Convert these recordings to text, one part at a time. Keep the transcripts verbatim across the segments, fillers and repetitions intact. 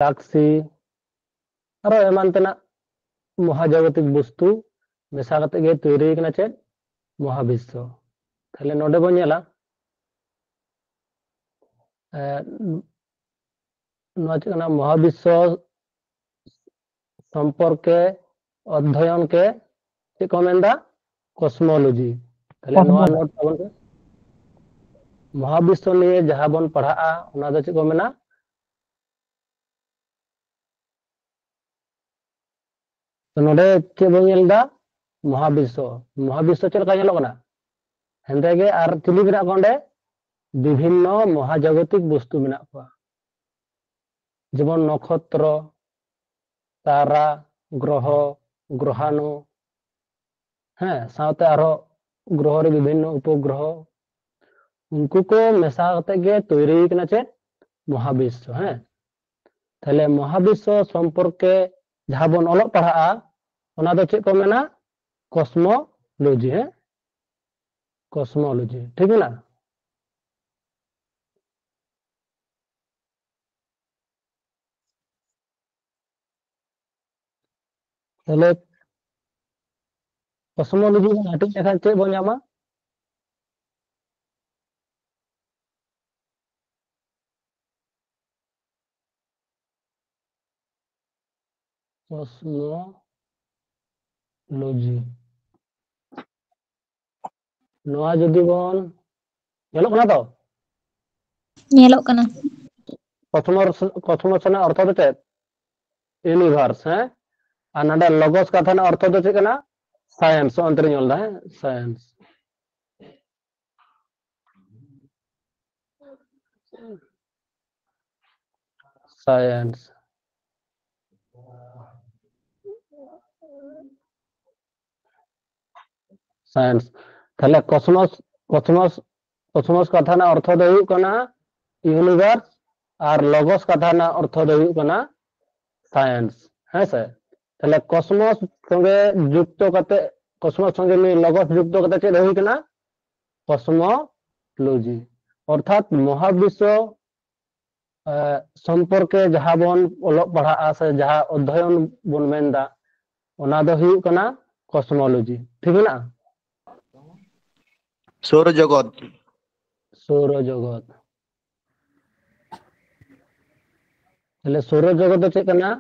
Galaxy, ᱟᱨᱚ ᱮᱢᱟᱱ ᱛᱮᱱᱟᱜ ᱢᱚᱦᱟᱡᱟᱜᱚᱛᱤᱠ ᱵᱚᱥᱛᱩ ᱢᱮᱥᱟ ᱠᱟᱛᱮ ᱜᱮ ᱛᱚᱭᱨᱤ ᱠᱟᱱᱟ ᱪᱮᱫ? ᱢᱚᱦᱟᱵᱤᱥᱥᱚ᱾ ᱛᱟᱦᱞᱮ ᱱᱚᱰᱮ ᱵᱚᱱ ᱧᱮᱞᱟ, ᱮ, ᱱᱚᱣᱟ ᱪᱮᱫ ᱠᱟᱱᱟ? ᱢᱚᱦᱟᱵᱤᱥᱥᱚ ᱥᱚᱢᱯᱚᱨᱠᱮ ᱚᱫᱽᱫᱷᱚᱭᱚᱱ ᱠᱮ ᱪᱮᱫ ᱠᱚ ᱢᱮᱱᱫᱟ? ᱠᱚᱥᱢᱳᱞᱚᱡᱤ᱾ ᱛᱟᱦᱞᱮ ᱱᱚᱣᱟ ᱠᱚᱥᱢᱳᱞᱚᱡᱤ᱾ ᱱᱳᱴ ᱛᱟᱵᱚᱱ ᱯᱮ, ᱢᱚᱦᱟᱵᱤᱥᱥᱚ ᱱᱤᱭᱮ ᱡᱟᱦᱟᱸ ᱵᱚᱱ ᱯᱟᱲᱦᱟᱜᱼᱟ, ᱚᱱᱟ ᱫᱚ ᱪᱮᱫ ᱠᱚ ᱢᱮᱱᱟ? ᱛᱚ ᱱᱚᱰᱮ ᱪᱮᱫ ᱵᱚᱱ ᱧᱮᱞ ᱮᱫᱟ? ᱢᱚᱦᱟᱵᱤᱥᱥᱚ᱾ ᱢᱚᱦᱟᱵᱤᱥᱥᱚ ᱪᱮᱫ ᱞᱮᱠᱟ ᱧᱮᱞᱚᱜ ᱠᱟᱱᱟ? ᱦᱮᱸᱫᱮ ᱜᱮ᱾ ᱟᱨ ᱪᱤᱞᱤ ᱢᱮᱱᱟᱜ ᱠᱚᱣᱟ ᱚᱸᱰᱮ? ᱵᱤᱵᱷᱤᱱᱱᱚ ᱢᱚᱦᱟᱡᱟᱜᱚᱛᱤᱠ ᱵᱚᱥᱛᱩ ᱢᱮᱱᱟᱜ ᱠᱚᱣᱟ, ᱡᱮᱢᱚᱱ ᱱᱚᱠᱷᱚᱛᱨᱚ, ᱛᱟᱨᱟ, ᱜᱨᱚᱦᱚ, ᱜᱨᱚᱦᱟᱱᱩ, ᱦᱮᱸ, ᱥᱟᱶᱛᱮ ᱟᱨᱦᱚᱸ ᱜᱨᱚᱦᱚ ᱨᱮ ᱵᱤᱵᱷᱤᱱᱱᱚ ᱩᱯᱚᱜᱨᱚᱦᱚ, ᱩᱱᱠᱩ ᱠᱚ ᱢᱮᱥᱟ ᱠᱟᱛᱮ ᱜᱮ ᱛᱚᱭᱨᱤ ᱠᱟᱱᱟ ᱪᱮᱫ? ᱢᱚᱦᱟᱵᱤᱥᱥᱚ᱾ ᱦᱮᱸ, ᱛᱟᱦᱞᱮ ᱢᱚᱦᱟᱵᱤᱥᱥᱚ ᱥᱚᱢᱯᱚᱨᱠᱮ ᱡᱟᱦᱟᱸ ᱵᱚᱱ ᱚᱞᱚᱜ ᱯᱟᱲᱦᱟᱜᱼᱟ, ᱚᱱᱟ ᱫᱚ ᱪᱮᱫ ᱠᱚ ᱢᱮᱱᱟ? ᱠᱚᱥᱢᱳᱞᱚᱡᱤ᱾ ᱦᱮᱸ, ᱠᱚᱥᱢᱳᱞᱚᱡᱤ, ᱴᱷᱤᱠ ᱢᱮᱱᱟᱜᱼᱟ? ᱛᱟᱦᱞᱮ ᱠᱚᱥᱢᱳᱞᱚᱡᱤ ᱵᱚᱱ ᱦᱟᱹᱴᱤᱧ ᱞᱮᱠᱷᱟᱱ ᱪᱮᱫ ᱵᱚᱱ ᱧᱟᱢᱟ? ᱠᱚᱥᱢᱳᱞᱚᱡᱤ᱾ ᱱᱚᱣᱟ ᱡᱩᱫᱤ ᱵᱚᱱ, ᱧᱮᱞᱚᱜ ᱠᱟᱱᱟ ᱛᱚ? ᱧᱮᱞᱚᱜ ᱠᱟᱱᱟ᱾ ᱠᱚᱥᱢᱚᱥ, ᱠᱚᱥᱢᱚᱥ ᱨᱮᱱᱟᱜ ᱚᱨᱛᱷᱚ ᱫᱚ ᱪᱮᱫ? ᱤᱭᱩᱱᱤᱵᱷᱟᱨᱥ᱾ ᱦᱮᱸ, ᱟᱨ ᱱᱚᱰᱮ ᱞᱚᱜᱚᱥ ᱠᱟᱛᱷᱟ ᱨᱮᱱᱟᱜ ᱚᱨᱛᱷᱚ ᱫᱚ ᱪᱮᱫ ᱠᱟᱱᱟ? ᱥᱟᱭᱮᱱᱥ᱾ ᱚᱱᱛᱮ ᱨᱮᱧ ᱚᱞ ᱮᱫᱟ, ᱦᱮᱸ, ᱥᱟᱭᱮᱱᱥ᱾ ᱥᱟᱭᱮᱱᱥ᱾ ᱥᱟᱭᱮᱱᱥ᱾ ᱛᱟᱦᱞᱮ ᱠᱚᱥᱢᱚᱥ, ᱠᱚᱥᱢᱚᱥ, ᱠᱚᱥᱢᱚᱥ ᱠᱟᱛᱷᱟ ᱨᱮᱱᱟᱜ ᱚᱨᱛᱷᱚ ᱫᱚ ᱦᱩᱭᱩᱜ ᱠᱟᱱᱟ ᱤᱭᱩᱱᱤᱵᱷᱟᱨᱥ, ᱟᱨ ᱞᱚᱜᱚᱥ ᱠᱟᱛᱷᱟ ᱨᱮᱱᱟᱜ ᱚᱨᱛᱷᱚ ᱫᱚ ᱦᱩᱭᱩᱜ ᱠᱟᱱᱟ ᱥᱟᱭᱮᱱᱥ᱾ ᱦᱮᱸ ᱥᱮ? ᱛᱟᱦᱞᱮ ᱠᱚᱥᱢᱚᱥ ᱥᱚᱸᱜᱮ ᱡᱩᱠᱛᱚ ᱠᱟᱛᱮ, ᱠᱚᱥᱢᱚᱥ ᱥᱚᱸᱜᱮ ᱱᱩᱭ ᱞᱚᱜᱚᱥ ᱡᱩᱠᱛᱚ ᱠᱟᱛᱮ ᱪᱮᱫ ᱦᱩᱭ ᱠᱟᱱᱟ? ᱠᱚᱥᱢᱳᱞᱚᱡᱤ, ᱚᱨᱛᱷᱟᱛ ᱢᱚᱦᱟᱵᱤᱥᱥᱚ ᱥᱚᱢᱯᱚᱨᱠᱮ ᱡᱟᱦᱟᱸ ᱵᱚᱱ ᱚᱞᱚᱜ ᱯᱟᱲᱦᱟᱜᱼᱟ ᱥᱮ ᱡᱟᱦᱟᱸ ᱚᱫᱽᱫᱷᱚᱭᱚᱱ ᱵᱚᱱ ᱢᱮᱱᱫᱟ, ᱚᱱᱟ ᱫᱚ ᱦᱩᱭᱩᱜ ᱠᱟᱱᱟ ᱠᱚᱥᱢᱳᱞᱚᱡᱤ᱾ ᱴᱷᱤᱠ ᱢᱮᱱᱟᱜᱼᱟ? ᱥᱳᱨ ᱡᱚᱜᱚᱛ᱾ ᱥᱳᱨ ᱡᱚᱜᱚᱛ᱾ ᱛᱟᱦᱞᱮ ᱥᱳᱨ ᱡᱚᱜᱚᱛ ᱫᱚ ᱪᱮᱫ ᱠᱟᱱᱟ?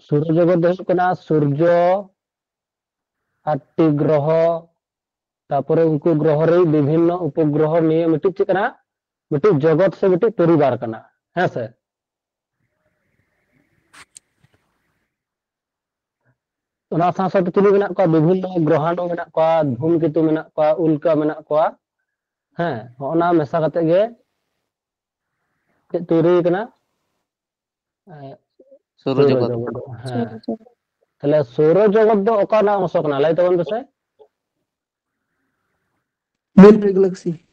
ᱥᱳᱨ ᱡᱚᱜᱚᱛ ᱫᱚ ᱦᱩᱭᱩᱜ ᱠᱟᱱᱟ ᱥᱩᱨᱡᱚ, ᱟᱴᱴᱤ ᱜᱨᱚᱦᱚ, ᱛᱟᱯᱚᱨᱮ ᱩᱱᱠᱩ ᱜᱨᱚᱦᱚ ᱨᱮ ᱵᱤᱵᱷᱤᱱᱱᱚ ᱩᱯᱚᱜᱨᱚᱦᱚ ᱱᱤᱭᱮ ᱢᱤᱫᱴᱤᱡ ᱪᱮᱫ ᱠᱟᱱᱟ? ᱢᱤᱫᱴᱤᱡ ᱡᱚᱜᱚᱛ ᱥᱮ ᱢᱤᱫᱴᱤᱡ ᱯᱚᱨᱤᱵᱟᱨ ᱠᱟᱱᱟ᱾ ᱦᱮᱸ ᱥᱮ? ᱚᱱᱟ ᱥᱟᱶ ᱥᱟᱶᱛᱮ ᱪᱤᱞᱤ ᱢᱮᱱᱟᱜ ᱠᱚᱣᱟ? ᱵᱤᱵᱷᱤᱱᱱᱚ ᱜᱨᱚᱦᱟᱱᱩ ᱢᱮᱱᱟᱜ ᱠᱚᱣᱟ, ᱫᱷᱩᱢᱠᱮᱛᱩ ᱢᱮᱱᱟᱜ ᱠᱚᱣᱟ, ᱩᱞᱠᱟ ᱢᱮᱱᱟᱜ ᱠᱚᱣᱟ᱾ ᱦᱮᱸ, ᱦᱚᱸᱜᱼᱚ ᱱᱟ ᱢᱮᱥᱟ ᱠᱟᱛᱮ ᱜᱮ ᱪᱮᱫ ᱛᱚᱭᱨᱤ ᱠᱟᱱᱟ? ᱮ, ᱥᱳᱨ ᱥᱳᱨ ᱡᱚᱜᱚᱛ᱾ ᱡᱚᱜᱚᱛ᱾ ᱦᱮᱸ᱾ ᱛᱟᱦᱞᱮ ᱥᱳᱨ ᱡᱚᱜᱚᱛ ᱫᱚ ᱚᱠᱟ ᱨᱮᱱᱟᱜ ᱚᱝᱥᱚ ᱠᱟᱱᱟ? ᱞᱟᱹᱭ ᱛᱟᱵᱚᱱ ᱯᱮᱥᱮ᱾ Milky Galaxy.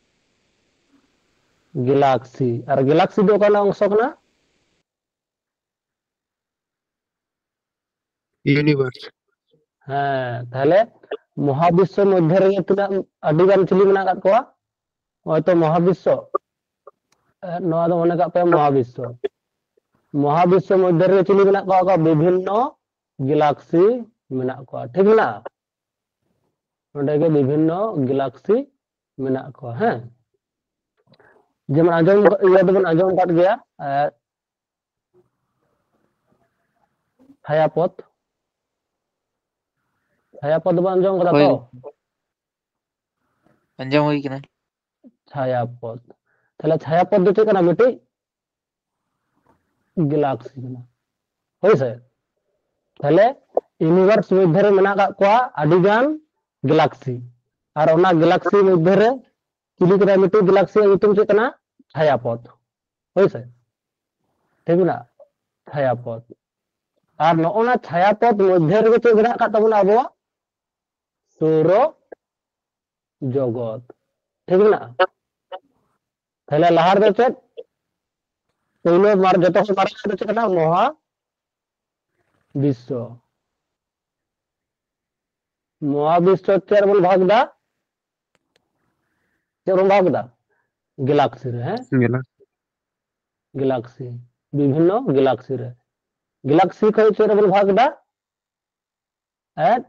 ᱜᱮᱞᱟᱠᱥᱤ᱾ ᱟᱨ ᱜᱮᱞᱟᱠᱥᱤ ᱫᱚ ᱚᱠᱟ ᱨᱮᱱᱟᱜ ᱚᱝᱥᱚ ᱠᱟᱱᱟ? Universe. ᱦᱮᱸ, ᱛᱟᱦᱞᱮ ᱢᱚᱦᱟᱵᱤᱥᱥᱚ ᱢᱚᱫᱽᱫᱷᱮ ᱨᱮᱜᱮ ᱛᱤᱱᱟᱹᱜ, ᱟᱹᱰᱤ ᱜᱟᱱ ᱪᱤᱞᱤ ᱢᱮᱱᱟᱜ ᱟᱠᱟᱫ ᱠᱚᱣᱟ? ᱦᱚᱭᱛᱚ ᱢᱚᱦᱟᱵᱤᱥᱥᱚ, ᱮ, ᱱᱚᱣᱟ ᱫᱚ ᱢᱚᱱᱮ ᱠᱟᱜ ᱯᱮ ᱢᱚᱦᱟᱵᱤᱥᱥᱚ᱾ ᱢᱚᱦᱟᱵᱤᱥᱥᱚ ᱢᱚᱫᱽᱫᱷᱮ ᱨᱮᱜᱮ ᱪᱤᱞᱤ ᱢᱮᱱᱟᱜ ᱠᱚᱣᱟ? ᱚᱠᱟ ᱵᱤᱵᱷᱤᱱᱱᱚ ᱜᱮᱞᱟᱠᱥᱤ ᱢᱮᱱᱟᱜ ᱠᱚᱣᱟ᱾ ᱴᱷᱤᱠ ᱢᱮᱱᱟᱜᱼᱟ? ᱚᱸᱰᱮ ᱜᱮ ᱵᱤᱵᱷᱤᱱᱱᱚ ᱜᱮᱞᱟᱠᱥᱤ ᱢᱮᱱᱟᱜ ᱠᱚᱣᱟ᱾ ᱦᱮᱸ, ᱡᱮᱢᱚᱱ ᱟᱸᱡᱚᱢ, ᱤᱭᱟᱹ ᱫᱚᱵᱚᱱ ᱟᱸᱡᱚᱢ ᱟᱠᱟᱫ ᱜᱮᱭᱟ, ᱮ, ᱪᱷᱟᱭᱟᱯᱚᱛ᱾ ᱪᱷᱟᱭᱟᱯᱚᱛ ᱫᱚᱵᱚᱱ ᱟᱸᱡᱚᱢ ᱠᱟᱫᱟ ᱦᱳᱭ᱾ ᱛᱚ? ᱟᱸᱡᱚᱢ ᱦᱩᱭ ᱠᱟᱱᱟ᱾ ᱪᱷᱟᱭᱟᱯᱚᱛ᱾ ᱛᱟᱦᱞᱮ ᱪᱷᱟᱭᱟᱯᱚᱛ ᱫᱚ ᱪᱮᱫ ᱠᱟᱱᱟ? ᱢᱤᱫᱴᱤᱡ ᱜᱮᱞᱟᱠᱥᱤ ᱠᱟᱱᱟ᱾ ᱦᱳᱭ ᱥᱮ? ᱛᱟᱦᱞᱮ ᱤᱭᱩᱱᱤᱵᱷᱟᱨᱥ ᱢᱚᱫᱽᱫᱷᱮ ᱨᱮ ᱢᱮᱱᱟᱜ ᱟᱠᱟᱫ ᱠᱚᱣᱟ ᱟᱹᱰᱤ ᱜᱟᱱ ᱜᱮᱞᱟᱠᱥᱤ, ᱟᱨ ᱚᱱᱟ ᱜᱮᱞᱟᱠᱥᱤ ᱢᱚᱫᱽᱫᱷᱮ ᱨᱮ ᱪᱤᱞᱤ ᱠᱟᱱᱟᱭ? ᱢᱤᱫᱴᱤᱡ ᱜᱮᱞᱟᱠᱥᱤ ᱧᱩᱛᱩᱢ ᱪᱮᱫ ᱠᱟᱱᱟ? ᱪᱷᱟᱭᱟᱯᱚᱛ᱾ ᱦᱳᱭ ᱥᱮ? ᱴᱷᱤᱠ ᱢᱮᱱᱟᱜᱼᱟ? ᱪᱷᱟᱭᱟᱯᱚᱛ᱾ ᱟᱨ ᱱᱚᱜᱼᱚ ᱱᱟ ᱪᱷᱟᱭᱟᱯᱚᱛ ᱢᱚᱫᱽᱫᱷᱮ ᱨᱮᱜᱮ ᱪᱮᱫ ᱢᱮᱱᱟᱜ ᱟᱠᱟᱫ ᱛᱟᱵᱚᱱᱟ ᱟᱵᱚᱣᱟᱜ? ᱥᱳᱨᱚ ᱡᱚᱜᱚᱛ᱾ ᱴᱷᱤᱠ ᱢᱮᱱᱟᱜᱼᱟ? ᱛᱟᱦᱞᱮ ᱞᱟᱦᱟ ᱨᱮᱫᱚ ᱪᱮᱫ? ᱯᱳᱭᱞᱳ ᱢᱟᱨ-, ᱡᱚᱛᱚ ᱠᱷᱚᱱ ᱢᱟᱨᱟᱝ ᱫᱚ ᱪᱮᱫ ᱠᱟᱱᱟ? ᱢᱚᱦᱟ ᱵᱤᱥᱥᱚ᱾ ᱢᱚᱦᱟ ᱵᱤᱥᱥᱚ ᱪᱮᱫ ᱨᱮᱵᱚᱱ ᱵᱷᱟᱜᱽ ᱫᱟ? ᱪᱮᱫ ᱨᱮᱵᱚᱱ ᱵᱷᱟᱜᱽ ᱫᱟ? ᱜᱮᱞᱟᱠᱥᱤ ᱨᱮ, ᱦᱮᱸ, ᱜᱮᱞᱟ ᱜᱮᱞᱟᱠᱥᱤ, ᱵᱤᱵᱷᱤᱱᱱᱚ ᱜᱮᱞᱟᱠᱥᱤ ᱨᱮ᱾ ᱜᱮᱞᱟᱠᱥᱤ ᱠᱷᱚᱱ ᱪᱮᱫ ᱨᱮᱵᱚᱱ ᱵᱷᱟᱜᱽ ᱮᱫᱟ? ᱮᱫ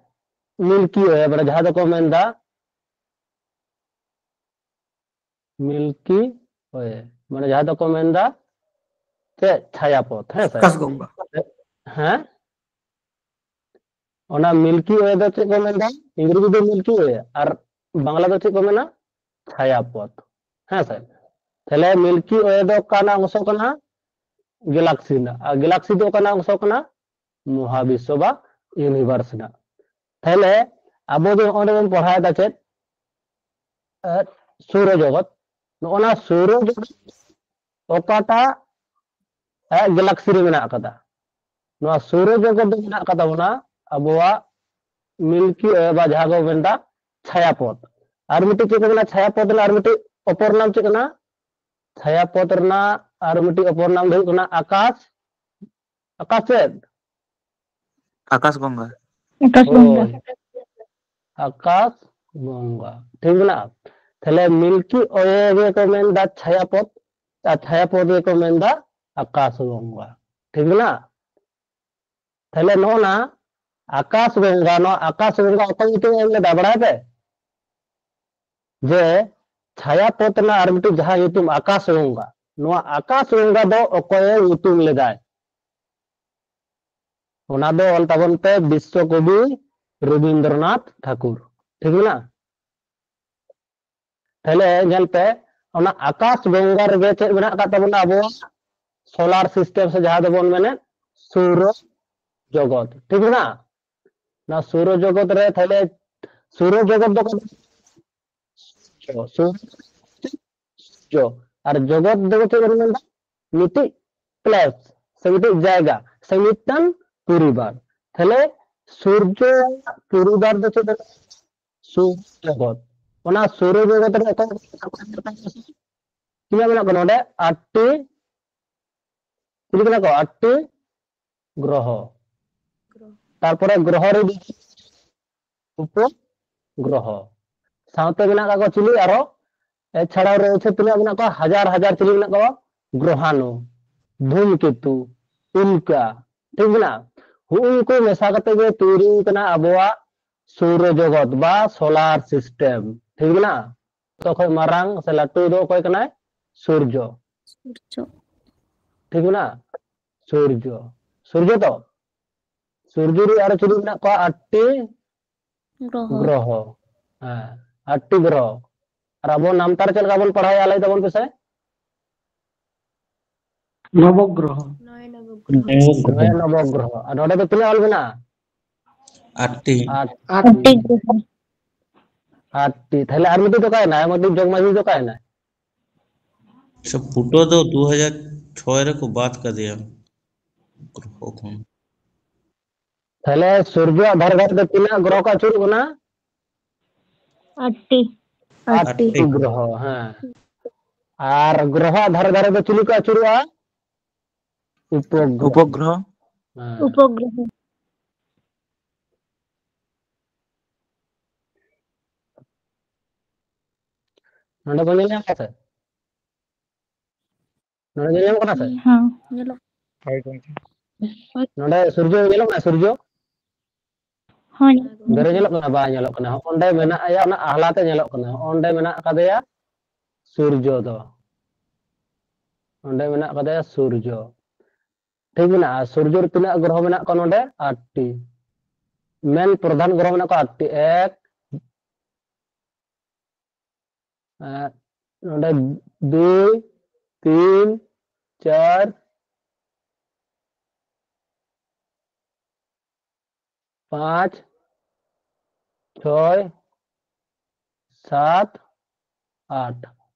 ᱢᱤᱞᱠᱤ ᱳᱭᱮ, ᱢᱟᱱᱮ ᱡᱟᱦᱟᱸ ᱫᱚᱠᱚ ᱢᱮᱱᱫᱟ ᱢᱤᱞᱠᱤ ᱳᱭᱮ, ᱢᱟᱱᱮ ᱡᱟᱦᱟᱸ ᱫᱚᱠᱚ ᱢᱮᱱᱫᱟ ᱪᱮᱫ? ᱪᱷᱟᱭᱟᱯᱚᱛ, ᱦᱮᱸ ᱥᱮ? ᱟᱠᱟᱥ ᱜᱚᱝᱜᱟ᱾ ᱦᱮᱸ, ᱚᱱᱟ ᱢᱤᱞᱠᱤ ᱳᱭᱮ ᱫᱚ ᱪᱮᱫ ᱠᱚ ᱢᱮᱱᱫᱟ? ᱤᱝᱨᱮᱡᱤ ᱫᱚ ᱢᱤᱞᱠᱤ ᱳᱭᱮ, ᱟᱨ ᱵᱟᱝᱞᱟ ᱫᱚ ᱪᱮᱫ ᱠᱚ ᱢᱮᱱᱟ? ᱪᱷᱟᱭᱟᱯᱚᱛ, ᱦᱮᱸ ᱥᱮ? ᱛᱟᱦᱞᱮ ᱢᱤᱞᱠᱤ ᱳᱭᱮ ᱫᱚ ᱚᱠᱟᱱᱟᱜ ᱚᱝᱥᱚ ᱠᱟᱱᱟ? ᱜᱮᱞᱟᱠᱥᱤ ᱨᱮᱱᱟᱜ᱾ ᱟᱨ ᱜᱮᱞᱟᱠᱥᱤ ᱫᱚ ᱚᱠᱟᱱᱟᱜ ᱚᱝᱥᱚ ᱠᱟᱱᱟ? ᱢᱚᱦᱟᱵᱤᱥᱥᱚ ᱵᱟ ᱤᱭᱩᱱᱤᱵᱷᱟᱨᱥ ᱨᱮᱱᱟᱜ᱾ ᱛᱟᱦᱞᱮ ᱟᱵᱚ ᱡᱮ ᱱᱚᱜᱼᱚᱭ ᱵᱚᱱ ᱯᱟᱲᱦᱟᱣ ᱮᱫᱟ ᱪᱮᱫ? ᱮ, ᱥᱳᱨᱚ ᱡᱚᱜᱚᱛ᱾ ᱱᱚᱜᱼᱚ ᱱᱟ ᱥᱳᱨᱚ ᱡᱚᱜᱚᱛ ᱚᱠᱟᱴᱟᱜ ᱜᱮᱞᱟᱠᱥᱤ ᱨᱮ ᱢᱮᱱᱟᱜ ᱟᱠᱟᱫᱟ? ᱱᱚᱣᱟ ᱥᱳᱨᱚ ᱡᱚᱜᱚᱛ ᱫᱚ ᱢᱮᱱᱟᱜ ᱟᱠᱟᱫ ᱛᱟᱵᱚᱱᱟ ᱟᱵᱚᱣᱟᱜ ᱢᱤᱞᱠᱤ ᱳᱭᱮ ᱵᱟ ᱡᱟᱦᱟᱸ ᱠᱚ ᱢᱮᱱᱫᱟ ᱪᱷᱟᱭᱟᱯᱚᱛ᱾ ᱟᱨ ᱢᱤᱫᱴᱤᱡ ᱪᱮᱫ ᱠᱚ ᱢᱮᱱᱟ? ᱪᱷᱟᱭᱟᱯᱚᱛ ᱨᱮᱱᱟᱜ ᱟᱨ ᱢᱤᱫᱴᱤᱡ ᱚᱯᱚᱨ ᱱᱟᱢ ᱪᱮᱫ ᱠᱟᱱᱟ? ᱪᱷᱟᱭᱟᱯᱚᱛ ᱨᱮᱱᱟᱜ ᱟᱨ ᱢᱤᱫᱴᱤᱡ ᱚᱯᱚᱨ ᱱᱟᱢ ᱫᱚ ᱦᱩᱭᱩᱜ ᱠᱟᱱᱟ ᱟᱠᱟᱥ᱾ ᱟᱠᱟᱥ ᱪᱮᱫ? ᱟᱠᱟᱥ ᱜᱚᱝᱜᱟ᱾ ᱟᱠᱟᱥ ᱜᱚᱝᱜᱟ᱾ ᱦᱳᱭ, ᱟᱠᱟᱥ ᱜᱚᱝᱜᱟ, ᱴᱷᱤᱠ ᱢᱮᱱᱟᱜᱼᱟ᱾ ᱛᱟᱦᱞᱮ ᱢᱤᱞᱠᱤ ᱳᱭᱮ ᱜᱮᱠᱚ ᱢᱮᱱᱫᱟ ᱪᱷᱟᱭᱟᱯᱚᱛ, ᱟᱨ ᱪᱷᱟᱭᱟᱯᱚᱛ ᱜᱮᱠᱚ ᱢᱮᱱᱫᱟ ᱟᱠᱟᱥ ᱜᱚᱝᱜᱟ, ᱴᱷᱤᱠ ᱢᱮᱱᱟᱜᱼᱟ᱾ ᱛᱟᱦᱞᱮ ᱱᱚᱜᱼᱚ ᱱᱟ ᱟᱠᱟᱥ ᱜᱚᱝᱜᱟ, ᱱᱚᱣᱟ ᱟᱠᱟᱥ ᱜᱚᱝᱜᱟ ᱚᱠᱚᱭ ᱧᱩᱛᱩᱢ ᱮᱢ ᱞᱮᱫᱟ ᱵᱟᱲᱟᱭ ᱯᱮ? ᱡᱮ ᱪᱷᱟᱭᱟᱯᱚᱛ ᱨᱮᱱᱟᱜ ᱟᱨ ᱢᱤᱫᱴᱤᱡ ᱡᱟᱦᱟᱸ ᱧᱩᱛᱩᱢ ᱟᱠᱟᱥ ᱜᱚᱝᱜᱟ, ᱱᱚᱣᱟ ᱟᱠᱟᱥ ᱜᱚᱝᱜᱟ ᱫᱚ ᱚᱠᱚᱭᱮ ᱧᱩᱛᱩᱢ ᱞᱮᱫᱟᱭ? ᱚᱱᱟ ᱫᱚ ᱚᱞ ᱛᱟᱵᱚᱱ ᱯᱮ ᱵᱤᱥᱥᱚ ᱠᱚᱵᱤ ᱨᱚᱵᱤᱱᱫᱨᱚᱱᱟᱛᱷ ᱴᱷᱟᱠᱩᱨ, ᱴᱷᱤᱠ ᱢᱮᱱᱟᱜᱼᱟ? ᱛᱟᱦᱞᱮ ᱧᱮᱞ ᱯᱮ, ᱚᱱᱟ ᱟᱠᱟᱥ ᱜᱚᱝᱜᱟ ᱨᱮᱜᱮ ᱪᱮᱫ ᱢᱮᱱᱟᱜ ᱟᱠᱟᱫ ᱛᱟᱵᱚᱱᱟ? ᱟᱵᱚᱣᱟᱜ ᱥᱳᱞᱟᱨ ᱥᱤᱥᱴᱮᱢ ᱥᱮ ᱡᱟᱦᱟᱸ ᱫᱚᱵᱚᱱ ᱢᱮᱱᱮᱫ ᱥᱳᱨᱚ ᱡᱚᱜᱚᱛ, ᱴᱷᱤᱠ ᱢᱮᱱᱟᱜᱼᱟ? ᱱᱚᱣᱟ ᱥᱳᱨᱚ ᱡᱚᱜᱚᱛ ᱨᱮ ᱛᱟᱦᱞᱮ ᱥᱳᱨᱚ ᱡᱚᱜᱚᱛ ᱫᱚ ᱥᱩᱨᱡᱚ, ᱥᱩᱨᱡᱚ᱾ ᱟᱨ ᱡᱚᱜᱚᱛ ᱫᱚ ᱪᱮᱫ ᱵᱚᱱ ᱢᱮᱱᱫᱟ? ᱢᱤᱫᱴᱤᱡ ᱯᱞᱮᱥ ᱥᱮ ᱢᱤᱫᱴᱤᱡ ᱡᱟᱭᱜᱟ ᱥᱮ ᱢᱤᱫᱴᱟᱝ ᱯᱚᱨᱤᱵᱟᱨ᱾ ᱛᱟᱦᱞᱮ ᱥᱩᱨᱡᱚ ᱯᱚᱨᱤᱵᱟᱨ ᱫᱚ ᱪᱮᱫ? ᱥᱩᱨ ᱡᱚᱜᱚᱛ᱾ ᱚᱱᱟ ᱥᱩᱨ ᱡᱚᱜᱚᱛ ᱨᱮ ᱚᱠᱚᱭ ᱛᱤᱱᱟᱹᱜ ᱢᱮᱱᱟᱜ ᱠᱚᱣᱟ ᱱᱚᱰᱮ? ᱟᱴᱴᱤ᱾ ᱪᱤᱞᱤ ᱠᱟᱱᱟ ᱠᱚ? ᱟᱴᱴᱤ ᱜᱨᱚᱦᱚ᱾ ᱛᱟᱨᱯᱚᱨᱮ ᱜᱨᱚᱦᱚ ᱨᱮ ᱩᱯᱚ ᱜᱨᱚᱦᱚ᱾ ᱥᱟᱶᱛᱮ ᱢᱮᱱᱟᱜ ᱠᱟᱜ ᱠᱚᱣᱟ ᱪᱤᱞᱤ ᱟᱨᱚ? ᱮᱪᱷᱟᱲᱟᱣ ᱨᱮ ᱦᱚᱪᱪᱷᱮ ᱛᱤᱱᱟᱹᱜ ᱢᱮᱱᱟᱜ ᱠᱚᱣᱟ? ᱦᱟᱡᱟᱨ ᱦᱟᱡᱟᱨ ᱪᱤᱞᱤ ᱢᱮᱱᱟᱜ ᱠᱚᱣᱟ? ᱜᱨᱚᱦᱟᱱᱩ, ᱫᱷᱩᱢᱠᱮᱛᱩ, ᱩᱞᱠᱟ, ᱴᱷᱤᱠ ᱢᱮᱱᱟᱜᱼᱟ? ᱦᱩᱜᱼᱩ ᱱᱩᱠᱩ ᱢᱮᱥᱟ ᱠᱟᱛᱮ ᱜᱮ ᱛᱳᱭᱨᱤ ᱠᱟᱱᱟ ᱟᱵᱚᱣᱟᱜ ᱥᱳᱣᱨᱚ ᱡᱚᱜᱚᱛ ᱵᱟ ᱥᱳᱞᱟᱨ ᱥᱤᱥᱴᱮᱢ, ᱴᱷᱤᱠ ᱢᱮᱱᱟᱜᱼᱟ? ᱡᱚᱛᱚ ᱠᱷᱚᱱ ᱢᱟᱨᱟᱝ ᱥᱮ ᱞᱟᱹᱴᱩ ᱫᱚ ᱚᱠᱚᱭ ᱠᱟᱱᱟᱭ? ᱥᱩᱨᱡᱚ᱾ ᱥᱩᱨᱡᱚ᱾ ᱴᱷᱤᱠ ᱢᱮᱱᱟᱜᱼᱟ? ᱥᱩᱨᱡᱚ᱾ ᱥᱩᱨᱡᱚ ᱛᱚ? ᱥᱩᱨᱡᱚ ᱨᱮ ᱟᱨᱚ ᱪᱤᱞᱤ ᱢᱮᱱᱟᱜ ᱠᱚᱣᱟ? ᱟᱴᱴᱤ ᱜᱨᱚᱦᱚ᱾ ᱜᱨᱚᱦᱚ᱾ ᱦᱮᱸ, ᱟᱴᱴᱤ ᱜᱨᱚᱦᱚ᱾ ᱟᱨ ᱟᱵᱚ ᱱᱟᱢᱛᱟᱨ ᱪᱮᱫ ᱞᱮᱠᱟ ᱵᱚᱱ ᱯᱟᱲᱦᱟᱣᱟ, ᱞᱟᱹᱭ ᱛᱟᱵᱚᱱ ᱯᱮᱥᱮ? ᱱᱚᱵᱚᱜᱨᱚᱦᱚ᱾ ᱱᱚᱭ ᱱᱚᱵᱚ᱾ ᱱᱚᱭ ᱱᱚᱵᱚᱜᱨᱚᱦᱚ᱾ ᱟᱨ ᱱᱚᱰᱮ ᱫᱚ ᱛᱤᱱᱟᱹᱜ ᱚᱞ ᱢᱮᱱᱟᱜᱼᱟ? ᱟᱴᱴᱤ᱾ ᱟᱴ ᱟᱴᱴᱤ ᱜᱨᱚᱦᱚ᱾ ᱟᱴᱴᱤ᱾ ᱛᱟᱦᱞᱮ ᱟᱨ ᱢᱤᱫᱴᱤᱡ ᱫᱚ ᱚᱠᱟᱭᱮᱱᱟᱭ? ᱟᱨ ᱢᱤᱫᱴᱤᱡ ᱡᱚᱜᱽ ᱢᱟᱹᱡᱷᱤ ᱫᱚ ᱚᱠᱟᱭᱮᱱᱟᱭ? ᱥᱮ ᱯᱷᱩᱴᱳ ᱫᱚ ᱫᱩ ᱦᱟᱡᱟᱨ ᱪᱷᱚᱭ ᱨᱮᱠᱚ ᱵᱟᱫ ᱠᱟᱫᱮᱭᱟ ᱜᱨᱚᱦᱚ ᱠᱷᱚᱱ᱾ ᱛᱟᱦᱞᱮ ᱥᱩᱨᱡᱚᱣᱟᱜ ᱫᱷᱟᱨᱮ ᱫᱷᱟᱨᱮ ᱫᱚ ᱛᱤᱱᱟᱹᱜ ᱜᱨᱚᱦᱚ ᱠᱚ ᱟᱹᱪᱩᱨᱚᱜ ᱠᱟᱱᱟ? ᱟᱴᱴᱤ᱾ ᱟᱴᱴᱤ ᱟᱴᱴᱤ᱾ ᱜᱨᱚᱦᱚ, ᱦᱮᱸ᱾ ᱟᱨ ᱜᱨᱚᱦᱚᱣᱟᱜ ᱫᱷᱟᱨᱮ ᱫᱷᱟᱨᱮ ᱫᱚ ᱪᱤᱞᱤ ᱠᱚ ᱟᱹᱪᱩᱨᱚᱜᱼᱟ? ᱩᱯᱚᱜᱨᱚᱦᱚ᱾ ᱩᱯᱚᱜᱨᱚᱦᱚ᱾ ᱦᱮᱸ᱾ ᱩᱯᱚᱜᱨᱚᱦᱚ᱾ ᱱᱚᱰᱮ ᱵᱚᱱ ᱧᱮᱞ ᱧᱟᱢ ᱠᱟᱫᱟ? ᱱᱚᱰᱮ ᱧᱮᱞ ᱧᱟᱢᱚᱜ ᱠᱟᱱᱟ ᱥᱮ? ᱦᱮᱸ, ᱧᱮᱞᱚᱜ᱾ ᱦᱳᱭ ᱜᱚᱝᱠᱮ᱾ ᱱᱚᱰᱮ ᱥᱩᱨᱡᱚ ᱧᱮᱞᱚᱜ ᱠᱟᱱᱟ? ᱥᱩᱨᱡᱚ? ᱦᱳᱭ᱾ ᱫᱟᱨᱮ ᱧᱮᱞᱚᱜ ᱠᱟᱱᱟ? ᱵᱟᱭ ᱧᱮᱞᱚᱜ ᱠᱟᱱᱟ᱾ ᱚᱸᱰᱮ ᱢᱮᱱᱟᱜ ᱭᱟ, ᱚᱱᱟ ᱟᱦᱞᱟ ᱛᱮ ᱧᱮᱞᱚᱜ ᱠᱟᱱᱟ᱾ ᱚᱸᱰᱮ ᱢᱮᱱᱟᱜ ᱠᱟᱫᱮᱭᱟ ᱥᱩᱨᱡᱚ ᱫᱚ᱾ ᱚᱸᱰᱮ ᱢᱮᱱᱟᱜ ᱠᱟᱫᱮᱭᱟ ᱥᱩᱨᱡᱚ᱾ ᱴᱷᱤᱠ ᱢᱮᱱᱟᱜᱼᱟ᱾ ᱥᱩᱨᱡᱚ ᱨᱮ ᱛᱤᱱᱟᱹᱜ ᱜᱨᱚᱦᱚ ᱢᱮᱱᱟᱜ ᱠᱚᱣᱟ ᱱᱚᱰᱮ? ᱟᱴᱴᱤ᱾ ᱢᱮᱱ ᱯᱨᱚᱫᱷᱟᱱ ᱜᱨᱚᱦᱚ ᱢᱮᱱᱟᱜ ᱠᱚᱣᱟ ᱟᱴᱴᱤ᱾ ᱮᱠ, ᱮᱸ, ᱱᱚᱰᱮ ᱫᱩᱭ, ᱛᱤᱱ, ᱪᱟᱨ, ᱯᱟᱸᱪ, ᱪᱷᱚᱭ, ᱥᱟᱛ, ᱟᱴ᱾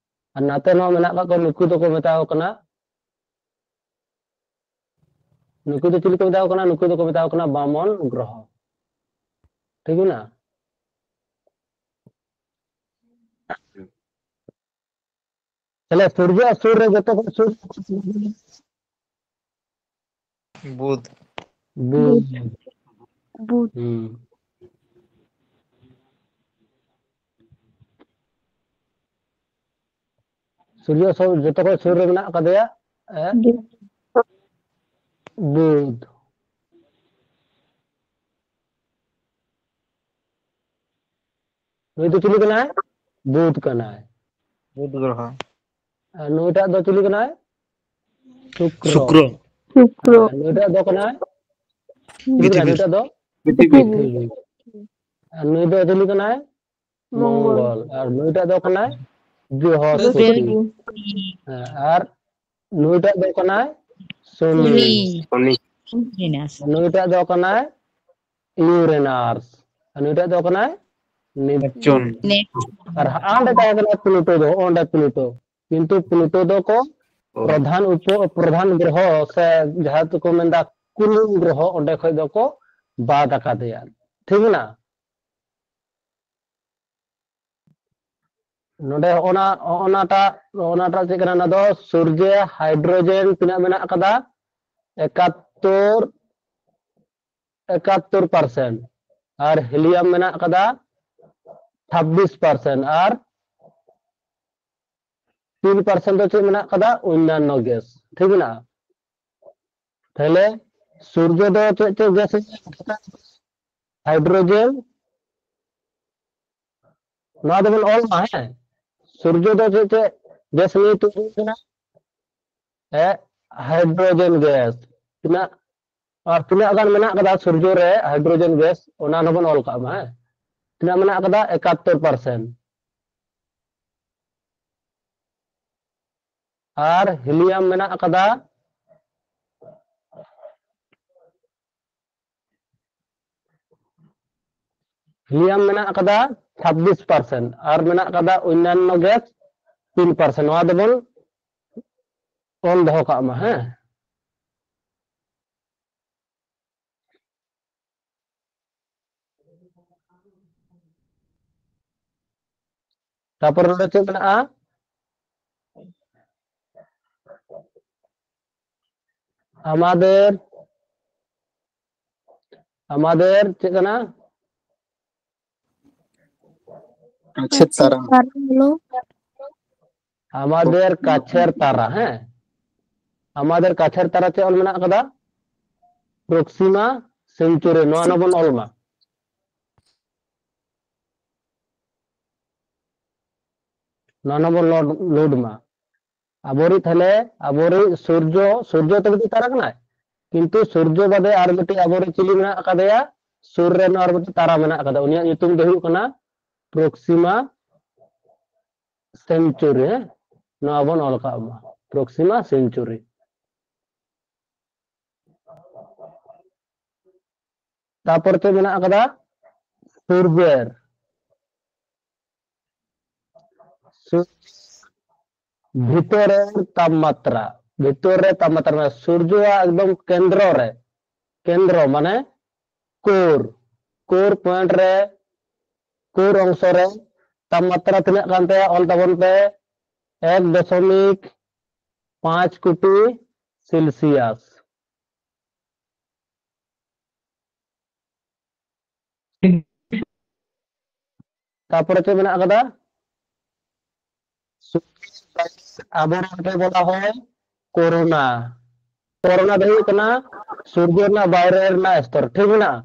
ᱟᱨ ᱱᱟᱛᱮ ᱱᱚᱣᱟ ᱢᱮᱱᱟᱜ ᱠᱟᱜ ᱠᱚᱣᱟ, ᱱᱩᱠᱩ ᱫᱚᱠᱚ ᱢᱮᱛᱟ ᱠᱚ ᱠᱟᱱᱟ, ᱱᱩᱠᱩ ᱫᱚ ᱪᱤᱞᱤ ᱠᱚ ᱢᱮᱛᱟ ᱠᱚ ᱠᱟᱱᱟ? ᱱᱩᱠᱩ ᱫᱚᱠᱚ ᱢᱮᱛᱟ ᱠᱚ ᱠᱟᱱᱟ ᱵᱟᱢᱚᱱ ᱜᱨᱚᱦᱚ᱾ ᱴᱷᱤᱠ ᱢᱮᱱᱟᱜᱼᱟ? ᱛᱟᱦᱞᱮ ᱥᱩᱨᱡᱚ ᱥᱩᱨ ᱨᱮ ᱡᱚᱛᱚ ᱠᱷᱚᱱ ᱥᱩᱨ ᱵᱩᱫᱷ᱾ ᱵᱩᱫᱷ᱾ ᱵᱩᱫᱷ᱾ ᱦᱩᱸ᱾ ᱥᱩᱨᱡᱚ ᱥᱩᱨ, ᱡᱚᱛᱚ ᱠᱷᱚᱱ ᱥᱩᱨ ᱨᱮ ᱢᱮᱱᱟᱜ ᱟᱠᱟᱫᱮᱭᱟ, ᱮ, ᱵᱩᱫᱷ᱾ ᱱᱩᱭ ᱫᱚ ᱪᱤᱞᱤ ᱠᱟᱱᱟᱭ? ᱵᱩᱫᱷ ᱠᱟᱱᱟᱭ᱾ ᱵᱩᱫᱷ ᱜᱨᱚᱦᱚ᱾ ᱟᱨ ᱱᱩᱭᱴᱟᱜ ᱫᱚ ᱪᱤᱞᱤ ᱠᱟᱱᱟᱭ? ᱥᱩᱠᱨᱚ᱾ ᱥᱩᱠᱨᱚ᱾ ᱥᱩᱠᱨᱚ᱾ ᱟᱨ ᱱᱩᱭᱴᱟᱜ ᱫᱚ ᱠᱟᱱᱟᱭ? ᱪᱤᱞᱤ ᱠᱟᱱᱟᱭ ᱯᱨᱤᱛᱷᱤᱵᱤ᱾ ᱱᱩᱭᱴᱟᱜ ᱫᱚ? ᱯᱨᱤᱛᱷᱤᱵᱤ᱾ ᱯᱨᱤᱛᱷᱤᱵᱤ᱾ ᱟᱨ ᱱᱩᱭ ᱫᱚ ᱪᱤᱞᱤ ᱠᱟᱱᱟᱭ? ᱢᱚᱝᱜᱚᱞ᱾ ᱢᱚᱝᱜᱚᱞ᱾ ᱟᱨ ᱱᱩᱭᱴᱟᱜ ᱫᱚ ᱠᱟᱱᱟᱭ? ᱵᱨᱤᱦᱚᱥᱯᱚᱛᱤ᱾ ᱵᱨᱤᱦᱚᱥᱯᱚᱛᱤ᱾ ᱦᱮᱸ, ᱟᱨ ᱱᱩᱭᱴᱟᱜ ᱫᱚ ᱠᱟᱱᱟᱭ? ᱥᱚᱱᱤ᱾ ᱥᱚᱱᱤ᱾ ᱥᱚᱱᱤ᱾ ᱱᱩᱭᱴᱟᱜ ᱫᱚ ᱠᱟᱱᱟᱭ? ᱤᱭᱩᱨᱮᱱᱟᱥ᱾ ᱟᱨ ᱱᱩᱭᱴᱟᱜ ᱫᱚ ᱠᱟᱱᱟᱭ? ᱱᱮᱯᱪᱩᱱ᱾ ᱱᱮᱯᱪᱩᱱ᱾ ᱟᱨ ᱦᱟᱸᱰᱮ ᱛᱟᱦᱮᱸ ᱠᱟᱱᱟ ᱯᱞᱩᱴᱳ ᱫᱚ, ᱚᱸᱰᱮ ᱯᱞᱩᱴᱳ᱾ ᱠᱤᱱᱛᱩ ᱯᱞᱩᱴᱳ ᱫᱚᱠᱚ ᱚ᱾ ᱯᱨᱚᱫᱷᱟᱱ ᱩᱯᱚ-, ᱯᱨᱚᱫᱷᱟᱱ ᱜᱨᱚᱦᱚ ᱥᱮ ᱡᱟᱦᱟᱸ ᱫᱚᱠᱚ ᱢᱮᱱᱫᱟ ᱠᱩᱞᱩᱝ ᱜᱨᱚᱦᱚ, ᱚᱸᱰᱮ ᱠᱷᱚᱡ ᱫᱚᱠᱚ ᱵᱟᱫ ᱟᱠᱟᱫᱮᱭᱟ᱾ ᱴᱷᱤᱠ ᱢᱮᱱᱟᱜᱼᱟ? ᱱᱚᱰᱮ ᱦᱚᱸᱜᱼᱚᱱᱟ, ᱦᱚᱸᱜᱼᱚᱱᱟᱴᱟᱜ, ᱦᱚᱸᱜᱼᱚᱱᱟᱴᱟᱜ ᱪᱮᱫ ᱠᱟᱱᱟ? ᱚᱱᱟ ᱫᱚ ᱥᱩᱨᱡᱮ ᱦᱟᱭᱰᱨᱳᱡᱮᱱ ᱛᱤᱱᱟᱹᱜ ᱢᱮᱱᱟᱜ ᱟᱠᱟᱫᱟ? ᱮᱠᱟᱛᱛᱳᱨ, ᱮᱠᱟᱛᱛᱳᱨ percent᱾ ᱟᱨ ᱦᱤᱞᱤᱭᱟᱢ ᱢᱮᱱᱟᱜ ᱟᱠᱟᱫᱟ ᱪᱷᱟᱵᱵᱤᱥ percent᱾ ᱟᱨ ᱛᱤᱱ percent ᱫᱚ ᱪᱮᱫ ᱢᱮᱱᱟᱜ ᱟᱠᱟᱫᱟ? ᱚᱱᱱᱟᱱᱱᱚ ᱜᱮᱥ᱾ ᱴᱷᱤᱠ ᱢᱮᱱᱟᱜᱼᱟ? ᱛᱟᱦᱞᱮ ᱥᱩᱨᱡᱚ ᱫᱚ ᱪᱮᱫ ᱪᱮᱫ ᱜᱮᱥ? ᱦᱟᱭᱰᱨᱳᱡᱮᱱ, ᱱᱚᱣᱟ ᱫᱚᱵᱚᱱ ᱚᱞ ᱢᱟ, ᱦᱮᱸ? ᱥᱩᱨᱡᱚ ᱫᱚ ᱪᱮᱫ ᱪᱮᱫ ᱜᱮᱥ ᱱᱤᱭᱮ ᱛᱚᱭᱨᱤ ᱠᱟᱱᱟ? ᱦᱮᱸ, ᱦᱟᱭᱰᱨᱳᱡᱮᱱ ᱜᱮᱥ᱾ ᱛᱤᱱᱟᱹᱜ, ᱟᱨ ᱛᱤᱱᱟᱹᱜ ᱜᱟᱱ ᱢᱮᱱᱟᱜ ᱠᱟᱫᱟ ᱥᱩᱨᱡᱚ ᱨᱮ ᱦᱟᱭᱰᱨᱳᱡᱮᱱ ᱜᱮᱥ, ᱚᱱᱟ ᱦᱚᱸᱵᱚᱱ ᱚᱞ ᱠᱟᱜ ᱢᱟ, ᱦᱮᱸ? ᱛᱤᱱᱟᱹᱜ ᱢᱮᱱᱟᱜ ᱠᱟᱫᱟ? ᱮᱠᱟᱛᱛᱳᱨ percent᱾ ᱟᱨ ᱦᱤᱞᱤᱭᱟᱢ ᱢᱮᱱᱟᱜ ᱟᱠᱟᱫᱟ, ᱦᱤᱞᱤᱭᱟᱢ ᱢᱮᱱᱟᱜ ᱟᱠᱟᱫᱟ ᱪᱷᱟᱵᱵᱤᱥ percent, ᱟᱨ ᱢᱮᱱᱟᱜ ᱟᱠᱟᱫᱟ ᱚᱱᱱᱟᱱᱱᱚ ᱜᱮᱥ ᱛᱤᱱ percent᱾ ᱱᱚᱣᱟ ᱫᱚᱵᱚᱱ ᱚᱞ ᱫᱚᱦᱚ ᱠᱟᱜ ᱢᱟ, ᱦᱮᱸ᱾ ᱛᱟᱯᱚᱨ ᱱᱚᱰᱮ ᱪᱮᱫ ᱢᱮᱱᱟᱜᱼᱟ? ᱟᱢᱟᱫᱮᱨ, ᱟᱢᱟᱫᱮᱨ ᱪᱮᱫ ᱠᱟᱱᱟ? ᱟᱪᱪᱷᱟ, ᱛᱟᱨᱟ᱾ ᱛᱟᱨᱟ ᱦᱚᱞᱚ᱾ ᱟᱢᱟᱫᱮᱨ ᱠᱟᱪᱷᱮᱨ ᱛᱟᱨᱟ, ᱦᱮᱸ, ᱟᱢᱟᱫᱮᱨ ᱠᱟᱪᱷᱮᱨ ᱛᱟᱨᱟ ᱪᱮᱫ ᱚᱞ ᱢᱮᱱᱟᱜ ᱟᱠᱟᱫᱟ? ᱯᱨᱚᱠᱥᱤᱢᱟ ᱥᱮᱱᱪᱩᱨᱤ᱾ ᱱᱚᱣᱟ ᱱᱚᱵᱚᱱ ᱚᱞ ᱢᱟ, ᱱᱚᱣᱟ ᱱᱚᱵᱚᱱ ᱞᱳᱰ, ᱞᱳᱰ ᱢᱟ᱾ ᱟᱵᱚᱨᱤᱡ ᱛᱟᱦᱞᱮ, ᱟᱵᱚᱨᱤᱡ ᱥᱩᱨᱡᱚ, ᱥᱩᱨᱡᱚ ᱛᱮᱜᱮ ᱛᱚ ᱛᱟᱨᱟ ᱠᱟᱱᱟᱭ, ᱠᱤᱱᱛᱩ ᱥᱩᱨᱡᱚ ᱵᱟᱫᱮ ᱟᱨ ᱢᱤᱫᱴᱤᱡ ᱟᱵᱚᱨᱤᱡ ᱪᱤᱞᱤ ᱢᱮᱱᱟᱜ ᱟᱠᱟᱫᱮᱭᱟ? ᱥᱩᱨ ᱨᱮ ᱱᱚᱣᱟ ᱟᱨ ᱢᱤᱫᱴᱤᱡ ᱛᱟᱨᱟ ᱢᱮᱱᱟᱜ ᱟᱠᱟᱫᱟ, ᱩᱱᱤᱭᱟᱜ ᱧᱩᱛᱩᱢ ᱫᱚ ᱦᱩᱭᱩᱜ ᱠᱟᱱᱟ ᱯᱨᱚᱠᱥᱤᱢᱟ ᱥᱮᱱᱪᱩᱨᱤ, ᱦᱮᱸ? ᱱᱚᱣᱟ ᱵᱚᱱ ᱚᱞ ᱠᱟᱜ ᱢᱟ, ᱯᱨᱚᱠᱥᱤᱢᱟ ᱥᱮᱱᱪᱩᱨᱤ᱾ ᱛᱟᱯᱚᱨ ᱪᱮᱫ ᱢᱮᱱᱟᱜ ᱟᱠᱟᱫᱟ? ᱥᱩᱨᱡᱮᱨ, ᱥᱩᱨ-, ᱵᱷᱤᱛᱚᱨᱮᱨ ᱛᱟᱯᱢᱟᱛᱨᱟ, ᱵᱷᱤᱛᱚᱨ ᱨᱮ ᱛᱟᱯᱢᱟᱛᱨᱟ, ᱢᱟᱱᱮ ᱥᱩᱨᱡᱚᱣᱟᱜ ᱮᱠᱫᱚᱢ ᱠᱮᱱᱫᱨᱚ ᱨᱮ, ᱠᱮᱱᱫᱨᱚ ᱢᱟᱱᱮ ᱠᱳᱨ, ᱠᱳᱨ ᱯᱚᱭᱮᱱᱴ ᱨᱮ, ᱠᱳᱨ ᱚᱝᱥᱚ ᱨᱮ ᱛᱟᱯᱢᱟᱛᱨᱟ ᱛᱤᱱᱟᱹᱜ ᱠᱟᱱ ᱛᱟᱭᱟ? ᱚᱞ ᱛᱟᱵᱚᱱ ᱯᱮ, ᱮᱠ ᱫᱚᱥᱚᱢᱤᱠ ᱯᱟᱸᱪ ᱠᱳᱴᱤ ᱥᱮᱞᱥᱤᱭᱟᱥ᱾ ᱛᱟᱯᱚᱨᱮ ᱪᱮᱫ ᱢᱮᱱᱟᱜ ᱟᱠᱟᱫᱟ? ᱟᱵᱚ ᱱᱚᱰᱮ ᱵᱚᱞᱟ ᱦᱚᱭ ᱠᱳᱨᱳᱱᱟ᱾ ᱠᱳᱨᱳᱱᱟ ᱫᱚ ᱦᱩᱭᱩᱜ ᱠᱟᱱᱟ ᱥᱩᱨᱡᱚ ᱨᱮᱱᱟᱜ ᱵᱟᱭᱨᱮ ᱨᱮᱱᱟᱜ ᱥᱛᱚᱨ, ᱴᱷᱤᱠ ᱢᱮᱱᱟᱜᱼᱟ?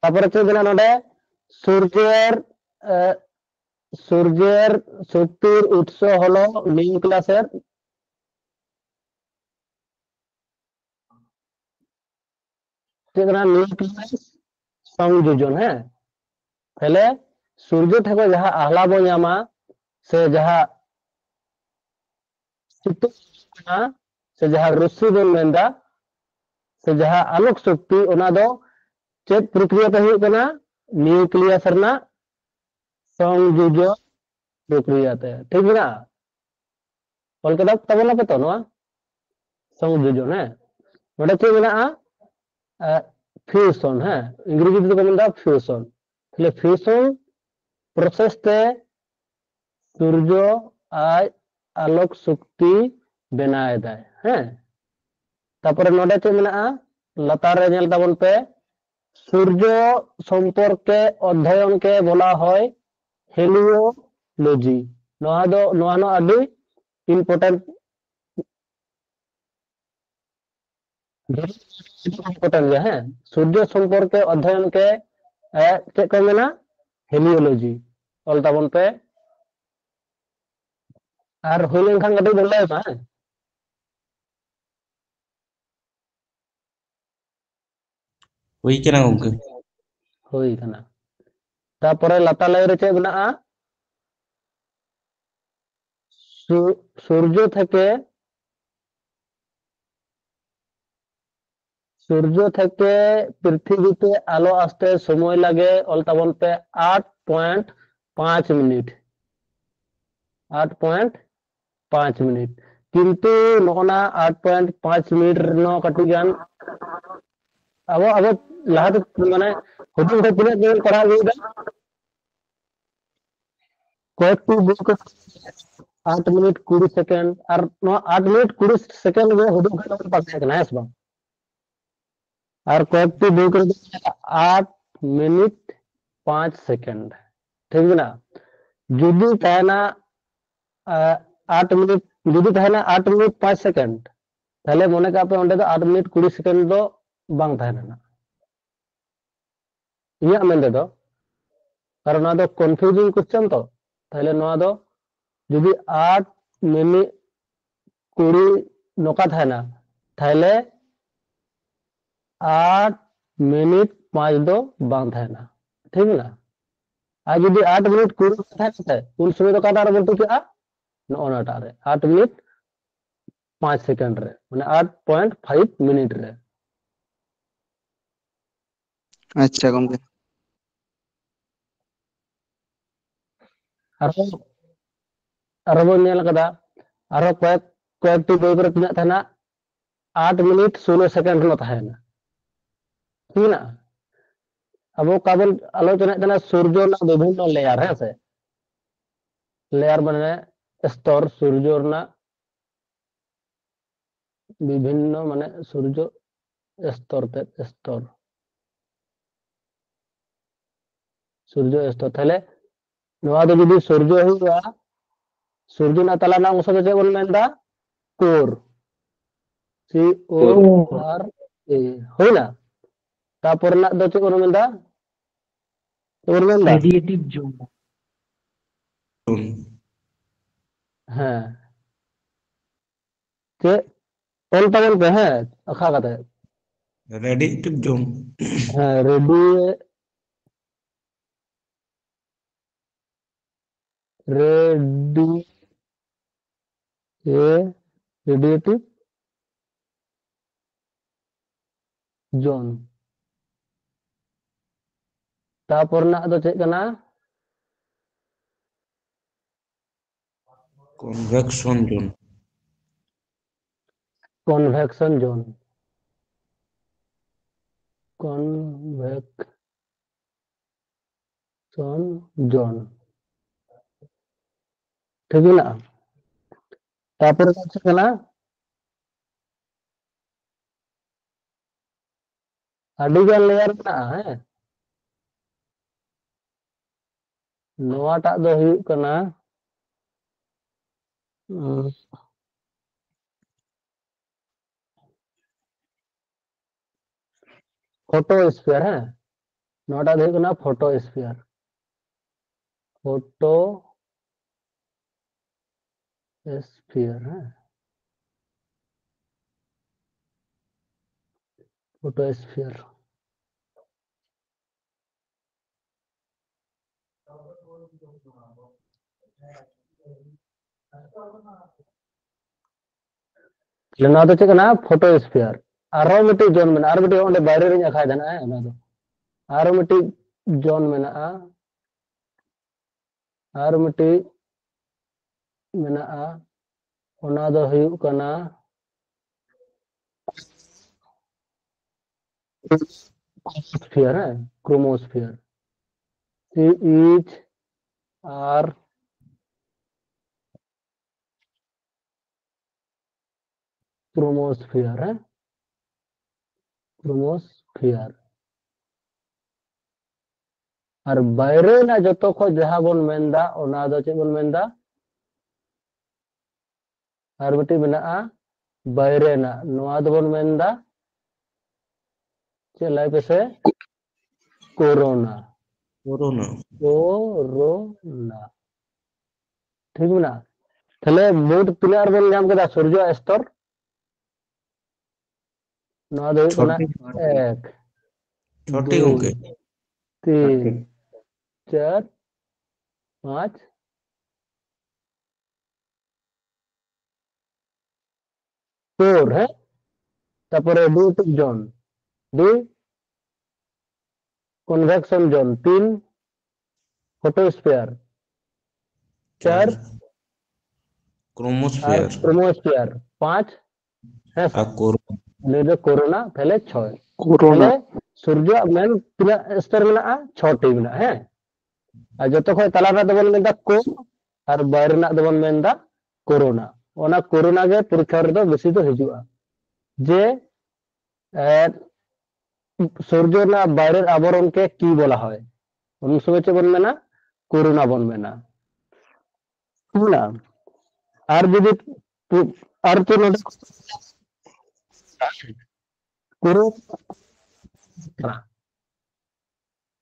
ᱛᱟᱯᱚᱨᱮ ᱪᱮᱫ ᱢᱮᱱᱟᱜᱼᱟ ᱱᱚᱰᱮ? ᱥᱩᱨᱡᱮᱨ, ᱮ, ᱥᱩᱨᱡᱮᱨ ᱥᱚᱠᱛᱤᱨ ᱩᱛᱥᱚ ᱦᱚᱞᱚ ᱱᱤᱭᱩᱠᱞᱤᱭᱟᱥᱮᱨ ᱪᱮᱫ ᱠᱟᱱᱟ? ᱱᱤᱭᱩᱠᱞᱤᱭᱟᱥ ᱥᱚᱝᱡᱳᱡᱚᱱ, ᱦᱮᱸ? ᱛᱟᱦᱞᱮ ᱥᱩᱨᱡᱚ ᱴᱷᱮᱱ ᱠᱷᱚᱱ ᱡᱟᱦᱟᱸ ᱟᱦᱞᱟ ᱵᱚᱱ ᱧᱟᱢᱟ, ᱥᱮ ᱡᱟᱦᱟᱸ ᱥᱤᱛᱩᱝ ᱠᱟᱱᱟ, ᱥᱮ ᱡᱟᱦᱟᱸ ᱨᱚᱥᱥᱤ ᱵᱚᱱ ᱢᱮᱱᱫᱟ, ᱥᱮ ᱡᱟᱦᱟᱸ ᱟᱞᱳᱠ ᱥᱚᱠᱛᱤ, ᱚᱱᱟ ᱫᱚ ᱪᱮᱫ ᱯᱨᱚᱠᱨᱤᱭᱟ ᱛᱮ ᱦᱩᱭᱩᱜ ᱠᱟᱱᱟ? ᱱᱤᱭᱩᱠᱞᱤᱭᱟᱥ ᱨᱮᱱᱟᱜ ᱥᱚᱝᱡᱳᱡᱚᱱ ᱯᱨᱚᱠᱨᱤᱭᱟ ᱛᱮ, ᱴᱷᱤᱠ ᱢᱮᱱᱟᱜᱼᱟ? ᱚᱞ ᱠᱮᱫᱟ ᱛᱟᱵᱚᱱᱟᱯᱮ ᱛᱚ ᱱᱚᱣᱟ ᱥᱚᱝᱡᱳᱡᱚᱱ, ᱦᱮᱸ? ᱱᱚᱰᱮ ᱪᱮᱫ ᱢᱮᱱᱟᱜᱼᱟ? ᱯᱷᱤᱣᱥᱚᱱ, ᱦᱮᱸ, ᱤᱝᱨᱮᱡᱤ ᱛᱮᱫᱚ ᱠᱚ ᱢᱮᱱᱫᱟ ᱯᱷᱤᱣᱥᱚᱱ᱾ ᱛᱟᱦᱞᱮ ᱯᱷᱤᱣᱥᱚᱱ ᱯᱨᱚᱥᱮᱥ ᱛᱮ ᱥᱩᱨᱡᱚ ᱟᱡ ᱟᱞᱳᱠ ᱥᱚᱠᱛᱤ ᱵᱮᱱᱟᱣ ᱮᱫᱟᱭ, ᱦᱮᱸ᱾ ᱛᱟᱯᱚᱨᱮ ᱱᱚᱰᱮ ᱪᱮᱫ ᱢᱮᱱᱟᱜᱼᱟ? ᱞᱟᱛᱟᱨ ᱨᱮ ᱧᱮᱞ ᱛᱟᱵᱚᱱ ᱯᱮ, ᱥᱩᱨᱡᱚ ᱥᱚᱢᱯᱚᱨᱠᱮ ᱚᱫᱷᱭᱚᱭᱚᱱ ᱠᱮ ᱵᱚᱞᱟ ᱦᱚᱭ ᱦᱮᱞᱤᱭᱳᱞᱚᱡᱤ᱾ ᱱᱚᱣᱟ ᱫᱚ, ᱱᱚᱣᱟ ᱦᱚᱸ ᱟᱹᱰᱤ important, important ᱜᱮᱭᱟ᱾ ᱦᱮᱸ, ᱥᱩᱨᱡᱚ ᱥᱚᱢᱯᱚᱨᱠᱮ ᱚᱫᱷᱭᱚᱭᱚᱱ ᱠᱮ, ᱮ, ᱪᱮᱫ ᱠᱚ ᱢᱮᱱᱟ? Heliology᱾ ᱚᱞ ᱛᱟᱵᱚᱱ ᱯᱮ᱾ ᱟᱨ ᱦᱩᱭ ᱞᱮᱱᱠᱷᱟᱱ ᱠᱟᱹᱴᱤᱡ ᱵᱚᱱ ᱞᱟᱹᱭ ᱢᱟ, ᱦᱮᱸ? ᱦᱩᱭ ᱠᱟᱱᱟ ᱜᱚᱝᱠᱮ᱾ ᱦᱩᱭ ᱠᱟᱱᱟ᱾ ᱛᱟᱯᱚᱨᱮ ᱞᱟᱛᱟᱨ line ᱨᱮ ᱪᱮᱫ ᱢᱮᱱᱟᱜᱼᱟ? ᱥᱩ-, ᱥᱩᱨᱡᱚ ᱛᱷᱮᱠᱮ, ᱥᱩᱨᱡᱚ ᱛᱷᱮᱠᱮ ᱯᱨᱤᱛᱷᱤᱵᱤᱛᱮ ᱟᱞᱚ ᱟᱥᱛᱮ ᱥᱚᱢᱚᱭ ᱞᱟᱜᱮ, ᱚᱞ ᱛᱟᱵᱚᱱ ᱯᱮ, ᱟᱴ point ᱯᱟᱸᱪ ᱢᱤᱱᱤᱴ᱾ ᱟᱴ point ᱯᱟᱸᱪ ᱢᱤᱱᱤᱴ᱾ ᱠᱤᱱᱛᱩ ᱱᱚᱜᱼᱱᱟ ᱟᱴ point ᱯᱟᱸᱪ ᱢᱤᱱᱤᱴ ᱨᱮᱱᱟᱜ ᱠᱟᱹᱴᱤᱡ ᱜᱟᱱ ᱟᱵᱚ, ᱟᱵᱚ ᱞᱟᱦᱟᱛᱮ, ᱢᱟᱱᱮ, ᱦᱩᱰᱤᱧ ᱠᱷᱚᱱ ᱛᱤᱱᱟᱹᱜ ᱫᱤᱱ ᱯᱟᱲᱦᱟᱣ ᱟᱹᱜᱩᱭᱮᱫᱟ? ᱠᱚᱭᱮᱠᱴᱤ ᱵᱳᱭ ᱠᱚ ᱟᱴ ᱢᱤᱱᱤᱴ ᱠᱩᱲᱤ ᱥᱮᱠᱮᱱᱰ, ᱟᱨ ᱱᱚᱣᱟ ᱟᱴ ᱢᱤᱱᱤᱴ ᱠᱩᱲᱤ ᱥᱮᱠᱮᱱᱰ ᱜᱮ ᱦᱩᱰᱤᱧ ᱠᱷᱚᱱ ᱵᱚᱱ ᱯᱟᱲᱦᱟᱣ ᱠᱟᱱᱟ, ᱦᱮᱸ ᱥᱮ ᱵᱟᱝ? ᱟᱨ ᱠᱚᱭᱮᱠᱴᱤ ᱵᱳᱭ ᱠᱚᱨᱮ ᱫᱚ ᱟᱴ ᱢᱤᱱᱤᱴ ᱯᱟᱸᱪ ᱥᱮᱠᱮᱱᱰ, ᱴᱷᱤᱠ ᱢᱮᱱᱟᱜᱼᱟ? ᱡᱩᱫᱤ ᱛᱟᱦᱮᱱᱟ, ᱟ, ᱟᱴ ᱢᱤᱱᱤᱴ, ᱡᱩᱫᱤ ᱛᱟᱦᱮᱱᱟ ᱟᱴ ᱢᱤᱱᱤᱴ ᱯᱟᱸᱪ ᱥᱮᱠᱮᱱᱰ, ᱛᱟᱦᱞᱮ ᱢᱚᱱᱮ ᱠᱟᱜ ᱯᱮ ᱚᱸᱰᱮ ᱫᱚ ᱟᱴ ᱢᱤᱱᱤᱴ ᱠᱩᱲᱤ ᱥᱮᱠᱮᱱᱰ ᱫᱚ ᱵᱟᱝ ᱛᱟᱦᱮᱱᱟ ᱱᱟᱜ᱾ ᱤᱧᱟᱹᱜ ᱢᱮᱱ ᱛᱮᱫᱚ, ᱠᱟᱨᱚᱱ ᱱᱚᱣᱟ ᱫᱚ confusing question ᱛᱚ, ᱛᱟᱦᱞᱮ ᱱᱚᱣᱟ ᱫᱚ ᱡᱩᱫᱤ ᱟᱴ ᱢᱤᱱᱤᱴ ᱠᱩᱲᱤ ᱱᱚᱝᱠᱟ ᱛᱟᱦᱮᱱᱟ, ᱛᱟᱦᱞᱮ ᱟᱴ ᱢᱤᱱᱤᱴ ᱯᱟᱸᱪ ᱫᱚ ᱵᱟᱝ ᱛᱟᱦᱮᱱᱟ, ᱴᱷᱤᱠ ᱢᱮᱱᱟᱜᱼᱟ? ᱟᱨ ᱡᱩᱫᱤ ᱟᱴ ᱢᱤᱱᱤᱴ ᱠᱩᱲᱤ ᱛᱟᱦᱮᱱᱟ, ᱩᱱ ᱥᱚᱢᱚᱭ ᱫᱚ ᱚᱠᱟᱴᱟᱜ ᱨᱮᱵᱚᱱ ᱴᱤᱠᱟᱹᱜᱼᱟ? ᱱᱚᱜᱼᱚ ᱱᱚᱣᱟᱴᱟᱜ ᱨᱮ, ᱟᱴ ᱢᱤᱱᱤᱴ ᱯᱟᱸᱪ ᱥᱮᱠᱮᱱᱰ ᱨᱮ, ᱢᱟᱱᱮ ᱟᱴ point five ᱢᱤᱱᱤᱴ ᱨᱮ᱾ ᱟᱪᱪᱷᱟ ᱜᱚᱝᱠᱮ᱾ ᱟᱨᱦᱚᱸ, ᱟᱨᱦᱚᱸ ᱵᱚᱱ ᱧᱮᱞ ᱠᱟᱫᱟ, ᱟᱨᱦᱚᱸ ᱠᱚᱭᱮᱠ, ᱠᱚᱭᱮᱠᱴᱤ ᱵᱳᱭ ᱠᱚᱨᱮ ᱛᱤᱱᱟᱹᱜ ᱛᱟᱦᱮᱱᱟ, ᱟᱴ ᱢᱤᱱᱤᱴ ᱥᱳᱞᱳ ᱥᱮᱠᱮᱱᱰ ᱦᱚᱸ ᱛᱟᱦᱮᱱᱟ, ᱴᱷᱤᱠ ᱢᱮᱱᱟᱜᱼᱟ? ᱟᱵᱚ ᱚᱠᱟ ᱵᱚᱱ ᱟᱞᱳᱪᱚᱱᱟᱭᱮᱫ ᱛᱟᱦᱮᱱᱟ, ᱥᱩᱨᱡᱚ ᱨᱮᱱᱟᱜ ᱵᱤᱵᱷᱤᱱᱱᱚ ᱞᱮᱭᱟᱨ, ᱦᱮᱸ ᱥᱮ? ᱞᱮᱭᱟᱨ ᱢᱟᱱᱮ ᱥᱛᱚᱨ, ᱥᱩᱨᱡᱚ ᱨᱮᱱᱟᱜ ᱵᱤᱵᱷᱤᱱᱱᱚ, ᱢᱟᱱᱮ ᱥᱩᱨᱡᱚ ᱥᱛᱚᱨ ᱛᱮ ᱥᱛᱚᱨ, ᱥᱩᱨᱡᱚ ᱥᱛᱚᱨ᱾ ᱛᱟᱦᱞᱮ ᱱᱚᱣᱟ ᱫᱚ ᱡᱩᱫᱤ ᱥᱩᱨᱡᱚ ᱦᱩᱭᱩᱜᱼᱟ, ᱥᱩᱨᱡᱚ ᱨᱮᱱᱟᱜ ᱛᱟᱞᱟ ᱨᱮᱱᱟᱜ ᱚᱝᱥᱚ ᱫᱚ ᱪᱮᱫ ᱵᱚᱱ ᱢᱮᱱᱫᱟ? core. C O R A. ᱦᱩᱭᱱᱟ? ᱛᱟᱯᱚᱨ ᱨᱮᱱᱟᱜ ᱫᱚ ᱪᱮᱫ ᱵᱚᱱ ᱢᱮᱱᱫᱟ? ᱪᱮᱫ ᱵᱚᱱ ᱢᱮᱱᱫᱟ? Radiative zone. ᱦᱮᱸ, ᱪᱮᱫ? ᱚᱞ ᱛᱟᱵᱚᱱ ᱯᱮ, ᱦᱮᱸ, ᱟᱸᱠᱷᱟ ᱠᱟᱛᱮ. Radiative zone. ᱦᱮᱸ, ᱨᱮᱰᱤ ᱨᱮᱰᱤ ᱮ ᱨᱮᱰᱤᱭᱮᱴᱤᱵᱷ ᱡᱳᱱ. ᱛᱟᱯᱚᱨ ᱨᱮᱱᱟᱜ ᱫᱚ ᱪᱮᱫ ᱠᱟᱱᱟ? Convection zone. Convection zone. Convection zone. ᱴᱷᱤᱠ ᱢᱮᱱᱟᱜᱼᱟ᱾ ᱛᱟᱯᱚᱨᱮ ᱫᱚ ᱪᱮᱫ ᱠᱟᱱᱟ? ᱟᱹᱰᱤ ᱜᱟᱱ ᱞᱮᱭᱟᱨ ᱢᱮᱱᱟᱜᱼᱟ, ᱦᱮᱸ᱾ ᱱᱚᱣᱟᱴᱟᱜ ᱫᱚ ᱦᱩᱭᱩᱜ ᱠᱟᱱᱟ, ᱩᱸ, ᱯᱷᱳᱴᱳ ᱥᱯᱷᱤᱭᱟᱨ, ᱦᱮᱸ, ᱱᱚᱣᱟᱴᱟᱜ ᱫᱚ ᱦᱩᱭᱩᱜ ᱠᱟᱱᱟ ᱯᱷᱳᱴᱳ ᱥᱯᱷᱤᱭᱟᱨ᱾ ᱯᱷᱳᱴᱳ ᱥᱯᱷᱤᱭᱟᱨ, ᱦᱮᱸ, ᱯᱷᱳᱴᱳ ᱥᱯᱷᱤᱭᱟᱨ᱾ ᱛᱟᱦᱞᱮ ᱱᱚᱣᱟ ᱫᱚ ᱪᱮᱫ ᱠᱟᱱᱟ? ᱯᱷᱳᱴᱳ ᱥᱯᱷᱤᱭᱟᱨ᱾ ᱟᱨᱦᱚᱸ ᱢᱤᱫᱴᱤᱡ ᱡᱳᱱ ᱢᱮᱱᱟᱜᱼᱟ, ᱟᱨ ᱢᱤᱫᱴᱤᱡ ᱚᱸᱰᱮ ᱵᱟᱭᱨᱮ ᱨᱤᱧ ᱟᱸᱠᱷᱟᱭ ᱫᱟ ᱱᱟᱜ, ᱦᱮᱸ, ᱚᱱᱟ ᱫᱚ᱾ ᱟᱨ ᱢᱤᱫᱴᱤᱡ ᱡᱳᱱ ᱢᱮᱱᱟᱜᱼᱟ, ᱟᱨ ᱢᱤᱫᱴᱤᱡ ᱢᱮᱱᱟᱜᱼᱟ, ᱚᱱᱟ ᱫᱚ ᱦᱩᱭᱩᱜ ᱠᱟᱱᱟ ᱥᱯᱷᱤᱭᱟᱨ, ᱦᱮᱸ, ᱠᱨᱳᱢᱳᱥᱯᱷᱤᱭᱟᱨ᱾ C H R ᱠᱨᱳᱢᱳᱥᱯᱷᱤᱭᱟᱨ, ᱦᱮᱸ, ᱠᱨᱳᱢᱳᱥᱯᱷᱤᱭᱟᱨ᱾ ᱟᱨ ᱵᱟᱭᱨᱮ ᱨᱮᱱᱟᱜ ᱡᱚᱛᱚ ᱠᱷᱚᱡ ᱡᱟᱦᱟᱸ ᱵᱚᱱ ᱢᱮᱱᱫᱟ, ᱚᱱᱟ ᱫᱚ ᱪᱮᱫ ᱵᱚᱱ ᱢᱮᱱᱫᱟ? ᱟᱨ ᱢᱤᱫᱴᱤᱡ ᱢᱮᱱᱟᱜᱼᱟ ᱵᱟᱭᱨᱮ ᱨᱮᱱᱟᱜ, ᱱᱚᱣᱟ ᱫᱚᱵᱚᱱ ᱢᱮᱱᱫᱟ ᱪᱮᱫ? ᱞᱟᱹᱭ ᱯᱮᱥᱮ᱾ ᱠᱳᱨᱳᱱᱟ᱾ ᱠᱳᱨᱳᱱᱟ᱾ ᱠᱳᱨᱳᱱᱟ᱾ ᱴᱷᱤᱠ ᱢᱮᱱᱟᱜᱼᱟ᱾ ᱛᱟᱦᱞᱮ ᱢᱳᱴ ᱛᱤᱱᱟᱹᱜ ᱨᱮᱵᱚᱱ ᱧᱟᱢ ᱠᱮᱫᱟ ᱥᱩᱨᱡᱚ ᱟᱜ ᱥᱛᱚᱨ? ᱱᱚᱣᱟ ᱫᱚ ᱦᱩᱭᱩᱜ ᱠᱟᱱᱟ ᱪᱷᱚᱴᱤ᱾ ᱮᱠ, ᱪᱷᱚᱴᱤ ᱫᱩᱭ, ᱜᱚᱝᱠᱮ᱾ ᱛᱤᱱ, ᱪᱟᱨ, ᱯᱟᱸᱪ, ᱯᱷᱳᱨ, ᱦᱮᱸ? ᱛᱟᱯᱚᱨᱮ ᱫᱩ ᱴᱩᱠ ᱡᱳᱱ, ᱫᱩᱭ ᱠᱚᱱᱵᱷᱮᱠᱥᱚᱱ ᱡᱳᱱ, ᱛᱤᱱ ᱯᱷᱳᱴᱳᱥᱯᱷᱤᱭᱟᱨ, ᱪᱟᱨ ᱠᱨᱳᱢᱳᱥᱯᱷᱤᱭᱟᱨ᱾ ᱠᱨᱳᱢᱳᱥᱯᱷᱤᱭᱟᱨ, ᱯᱟᱸᱪ, ᱦᱮᱸ ᱥᱮ? ᱟᱨ ᱠᱳᱨ- ᱱᱩᱭ ᱫᱚ ᱠᱳᱨᱳᱱᱟ, ᱛᱟᱦᱞᱮ ᱪᱷᱚᱭ᱾ ᱠᱳᱨᱳᱱᱟ᱾ ᱛᱟᱦᱞᱮ ᱥᱩᱨᱡᱚ ᱟᱜ ᱢᱮᱱ ᱛᱤᱱᱟᱹᱜ ᱥᱛᱚᱨ ᱢᱮᱱᱟᱜᱼᱟ? ᱪᱷᱚᱴᱤ ᱢᱮᱱᱟᱜᱼᱟ, ᱦᱮᱸ? ᱟᱨ ᱡᱚᱛᱚ ᱠᱷᱚᱱ ᱛᱟᱞᱟ ᱨᱮᱱᱟᱜ ᱫᱚᱵᱚᱱ ᱢᱮᱱᱫᱟ ᱠᱳ, ᱟᱨ ᱵᱟᱭᱨᱮ ᱨᱮᱱᱟᱜ ᱫᱚᱵᱚᱱ ᱢᱮᱱᱫᱟ ᱠᱳᱨᱳᱱᱟ᱾ ᱚᱱᱟ ᱠᱳᱨᱳᱱᱟ ᱜᱮ ᱯᱚᱨᱤᱠᱠᱷᱟ ᱨᱮᱫᱚ ᱵᱮᱥᱤ ᱫᱚ ᱦᱤᱡᱩᱜᱼᱟ, ᱡᱮ ᱮ, ᱥᱩᱨᱡᱚ ᱨᱮᱱᱟᱜ ᱵᱟᱭᱨᱮᱨ ᱟᱵᱚᱨᱚᱱ ᱠᱮ ᱠᱤ ᱵᱚᱞᱟ ᱦᱚᱭ, ᱩᱱ ᱥᱚᱢᱚᱭ ᱪᱮᱫ ᱵᱚᱱ ᱢᱮᱱᱟ? ᱠᱳᱨᱳᱱᱟ ᱵᱚᱱ ᱢᱮᱱᱟ᱾ ᱦᱮᱸ? ᱟᱨ ᱡᱩᱫᱤ ᱯᱩ-, ᱟᱨ ᱪᱮᱫ ᱱᱚᱰᱮ ᱠᱳᱨᱳ-,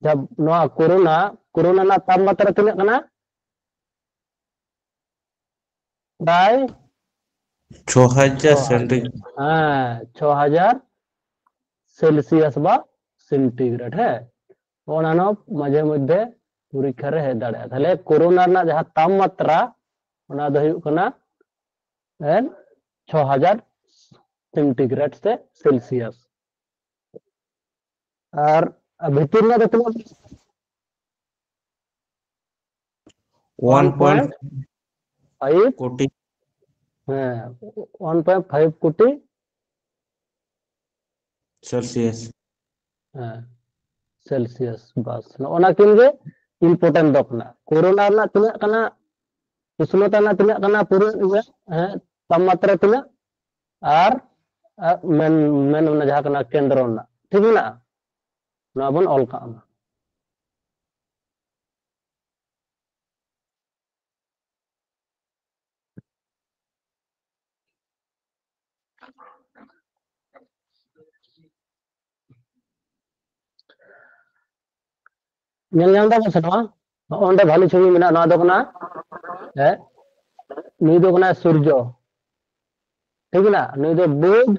ᱡᱟᱦᱟᱸ ᱱᱚᱣᱟ ᱠᱳᱨᱳᱱᱟ, ᱠᱳᱨᱳᱱᱟ ᱨᱮᱱᱟᱜ ᱛᱟᱯᱢᱟᱛᱨᱟ ᱛᱤᱱᱟᱹᱜ ᱠᱟᱱᱟ? ᱯᱨᱟᱭ ᱪᱷᱚ ᱦᱟᱡᱟᱨ ᱪᱷᱚ ᱥᱮᱱᱴᱤᱜᱨᱮᱰ᱾ ᱦᱮᱸ, ᱪᱷᱚ ᱦᱟᱡᱟᱨ ᱥᱮᱞᱥᱤᱭᱟᱥ ᱵᱟ ᱥᱮᱱᱴᱤᱜᱨᱮᱰ, ᱦᱮᱸ᱾ ᱚᱱᱟ ᱦᱚᱸ ᱢᱟᱡᱷᱮ ᱢᱚᱫᱽᱫᱷᱮ ᱯᱚᱨᱤᱠᱠᱷᱟ ᱨᱮ ᱦᱮᱡ ᱫᱟᱲᱮᱭᱟᱜᱼᱟ᱾ ᱛᱟᱦᱞᱮ ᱠᱳᱨᱳᱱᱟ ᱨᱮᱱᱟᱜ ᱡᱟᱦᱟᱸ ᱛᱟᱯᱢᱟᱛᱨᱟ, ᱚᱱᱟ ᱫᱚ ᱦᱩᱭᱩᱜ ᱠᱟᱱᱟ, ᱮᱱ, ᱪᱷᱚ ᱦᱟᱡᱟᱨ ᱥᱮᱱᱴᱤᱜᱨᱮᱰ ᱥᱮ ᱥᱮᱞᱥᱤᱭᱟᱥ᱾ ᱟᱨ ᱵᱷᱤᱛᱤᱨ ᱨᱮᱱᱟᱜ ᱫᱚ ᱛᱤᱱᱟᱹᱜ? ᱳᱣᱟᱱ ᱯᱚᱭᱮᱱᱴ ᱯᱷᱟᱭᱤᱵᱷ, ᱠᱳᱴᱤ᱾ ᱦᱮᱸ, ᱳᱣᱟᱱ ᱯᱚᱭᱮᱱᱴ ᱯᱷᱟᱭᱤᱵᱷ ᱠᱳᱴᱤ᱾ ᱥᱮᱞᱥᱤᱭᱟᱥ᱾ ᱦᱮᱸ, ᱥᱮᱞᱥᱤᱭᱟᱥ᱾ ᱵᱟᱥ, ᱱᱚᱜᱼᱚ ᱱᱟ ᱠᱤᱱ ᱜᱮ ᱤᱢᱯᱚᱨᱴᱮᱱᱴ ᱫᱚ ᱠᱟᱱᱟ᱾ ᱠᱳᱨᱳᱱᱟ ᱨᱮᱱᱟᱜ ᱛᱤᱱᱟᱹᱜ ᱠᱟᱱᱟ, ᱩᱥᱱᱚᱛᱟ ᱨᱮᱱᱟᱜ ᱛᱤᱱᱟᱹᱜ ᱠᱟᱱᱟ, ᱯᱩᱨᱟᱹ ᱤᱭᱟᱹ, ᱦᱮᱸ, ᱛᱟᱯᱢᱟᱛᱨᱟ ᱛᱤᱱᱟᱹᱜ, ᱟᱨ, ᱟᱨ ᱢᱮᱱ, ᱢᱮᱱ ᱚᱱᱟ ᱡᱟᱦᱟᱸ ᱠᱟᱱᱟ ᱠᱮᱱᱫᱨᱚ ᱨᱮᱱᱟᱜ, ᱴᱷᱤᱠ ᱢᱮᱱᱟᱜᱼᱟ? ᱱᱚᱣᱟ ᱵᱚᱱ ᱚᱞ ᱠᱟᱜ ᱢᱟ᱾ ᱧᱮᱞ ᱧᱟᱢ ᱫᱟᱵᱚᱱ ᱥᱮ ᱱᱚᱣᱟ? ᱚᱸᱰᱮ ᱵᱷᱟᱞᱤ ᱪᱷᱚᱵᱤ ᱢᱮᱱᱟᱜᱼᱟ, ᱱᱚᱣᱟ ᱫᱚ ᱠᱟᱱᱟ, ᱦᱮᱸ, ᱱᱩᱭ ᱫᱚ ᱠᱟᱱᱟᱭ ᱥᱩᱨᱡᱚ, ᱴᱷᱤᱠ ᱢᱮᱱᱟᱜᱼᱟ? ᱱᱩᱭ ᱫᱚ ᱵᱩᱫᱷ,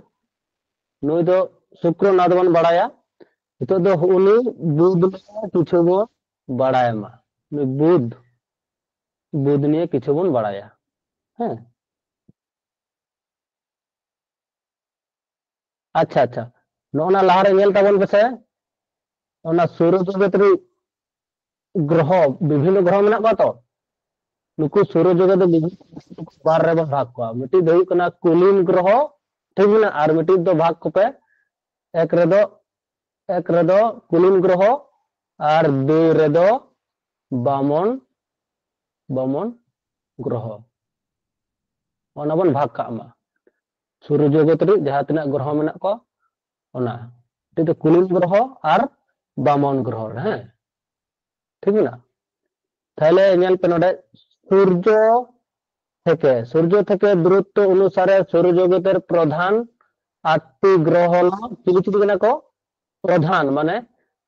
ᱱᱩᱭ ᱫᱚ ᱥᱩᱠᱨᱚ, ᱱᱚᱣᱟ ᱫᱚᱵᱚᱱ ᱵᱟᱲᱟᱭᱟ᱾ ᱱᱤᱛᱚᱜ ᱫᱚ ᱩᱱᱤ ᱵᱩᱫᱷ ᱱᱤᱭᱮ ᱠᱤᱪᱷᱩ ᱵᱚᱱ ᱵᱟᱲᱟᱭ ᱢᱟ, ᱩᱱᱤ ᱵᱩᱫᱷ, ᱵᱩᱫᱷ ᱱᱤᱭᱮ ᱠᱤᱪᱷᱩ ᱵᱚᱱ ᱵᱟᱲᱟᱭᱟ, ᱦᱮᱸ᱾ ᱟᱪᱪᱷᱟ, ᱟᱪᱪᱷᱟ, ᱱᱚᱜᱼᱚ ᱱᱟ ᱞᱟᱦᱟᱨᱮ ᱧᱮᱞ ᱛᱟᱵᱚᱱ ᱯᱮᱥᱮ, ᱚᱱᱟ ᱥᱳᱨᱚ ᱡᱚᱜᱚᱛ ᱨᱮ ᱜᱨᱚᱦᱚ, ᱵᱤᱵᱷᱤᱱᱱᱚ ᱜᱨᱚᱦᱚ ᱢᱮᱱᱟᱜ ᱠᱚᱣᱟ ᱛᱚ, ᱱᱩᱠᱩ ᱥᱳᱨᱚ ᱡᱚᱜᱚᱛ ᱫᱚ ᱵᱤᱵᱷᱤᱱᱱᱚ ᱵᱟᱨ ᱨᱮᱵᱚᱱ ᱵᱷᱟᱜᱽ ᱠᱚᱣᱟ᱾ ᱢᱤᱫᱴᱤᱡ ᱫᱚ ᱦᱩᱭᱩᱜ ᱠᱟᱱᱟ ᱠᱩᱞᱤᱱ ᱜᱨᱚᱦᱚ, ᱴᱷᱤᱠ ᱢᱮᱱᱟᱜᱼᱟ, ᱟᱨ ᱢᱤᱫᱴᱤᱡ ᱫᱚ ᱵᱷᱟᱜᱽ ᱠᱚᱯᱮ, ᱮᱠ ᱨᱮᱫᱚ, ᱮᱠ ᱨᱮᱫᱚ ᱠᱩᱞᱤᱱ ᱜᱨᱚᱦᱚ, ᱟᱨ ᱫᱩᱭ ᱨᱮᱫᱚ ᱵᱟᱢᱚᱱ, ᱵᱟᱢᱚᱱ ᱜᱨᱚᱦᱚ᱾ ᱚᱱᱟ ᱵᱚᱱ ᱵᱷᱟᱜᱽ ᱠᱟᱜ ᱢᱟ᱾ ᱥᱩᱨᱚ ᱡᱚᱜᱚᱛ ᱨᱮ ᱡᱟᱦᱟᱸ ᱛᱤᱱᱟᱹᱜ ᱜᱨᱚᱦᱚ ᱢᱮᱱᱟᱜ ᱠᱚᱣᱟ, ᱚᱱᱟ ᱢᱤᱫᱴᱤᱡ ᱫᱚ ᱠᱩᱞᱤᱱ ᱜᱨᱚᱦᱚ ᱟᱨ ᱵᱟᱢᱚᱱ ᱜᱨᱚᱦᱚ ᱨᱮ, ᱦᱮᱸ, ᱴᱷᱤᱠ ᱢᱮᱱᱟᱜᱼᱟ᱾ ᱛᱟᱦᱞᱮ ᱧᱮᱞ ᱯᱮ ᱱᱚᱰᱮ, ᱥᱩᱨᱡᱚ ᱛᱷᱮᱠᱮ, ᱥᱩᱨᱡᱚ ᱛᱷᱮᱠᱮ ᱫᱩᱨᱚᱛᱛᱚ ᱚᱱᱩᱥᱟᱨᱮ ᱥᱳᱨᱚ ᱡᱚᱜᱚᱛᱮᱨ ᱯᱨᱚᱫᱷᱟᱱ ᱟᱴᱴᱤ ᱜᱨᱚᱦᱚ ᱦᱚᱞᱚ ᱪᱤᱞᱤ ᱪᱤᱞᱤ ᱠᱟᱱᱟ ᱠᱚ? ᱯᱨᱚᱫᱷᱟᱱ, ᱢᱟᱱᱮ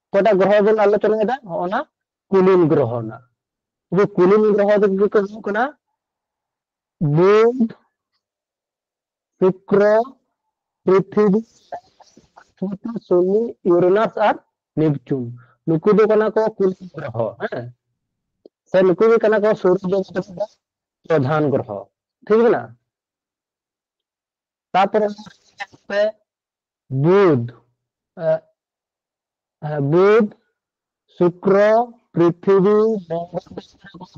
ᱚᱠᱟᱴᱟᱜ ᱜᱨᱚᱦᱚ ᱵᱚᱱ ᱟᱞᱳᱪᱚᱱᱟᱭᱮᱫᱟ? ᱦᱚᱸᱜᱼᱚ ᱱᱟ ᱠᱩᱞᱤᱱ ᱜᱨᱚᱦᱚ ᱨᱮᱱᱟᱜ᱾ ᱩᱱᱠᱩ ᱠᱩᱞᱤᱱ ᱜᱨᱚᱦᱚ ᱫᱚ ᱠᱚ ᱦᱩᱭᱩᱜ ᱠᱟᱱᱟ ᱵᱩᱫᱷ, ᱥᱩᱠᱨᱚ, ᱯᱨᱤᱛᱷᱤᱵᱤ, ᱵᱨᱤᱦᱚᱥᱯᱚᱛᱤ, ᱥᱚᱱᱤ, ᱤᱭᱩᱨᱮᱱᱟᱥ ᱟᱨ ᱱᱮᱯᱪᱩᱱ᱾ ᱱᱩᱠᱩ ᱫᱚ ᱠᱟᱱᱟ ᱠᱚ ᱠᱩᱞᱤᱱ ᱜᱨᱚᱦᱚ, ᱦᱮᱸ, ᱥᱮ ᱱᱩᱠᱩ ᱜᱮ ᱠᱟᱱᱟ ᱠᱚ ᱥᱩᱨᱡᱚ ᱡᱚᱜᱚᱛ ᱨᱮᱱᱟᱜ ᱯᱨᱚᱫᱷᱟᱱ ᱜᱨᱚᱦᱚ, ᱴᱷᱤᱠ ᱢᱮᱱᱟᱜᱼᱟ? ᱛᱟᱯᱚᱨᱮ ᱯᱮ ᱵᱩᱫᱷ, ᱮ, ᱦᱮᱸ, ᱵᱩᱫᱷ, ᱥᱩᱠᱨᱚ, ᱯᱨᱤᱛᱷᱤᱵᱤ, ᱢᱚᱝᱜᱚᱞ,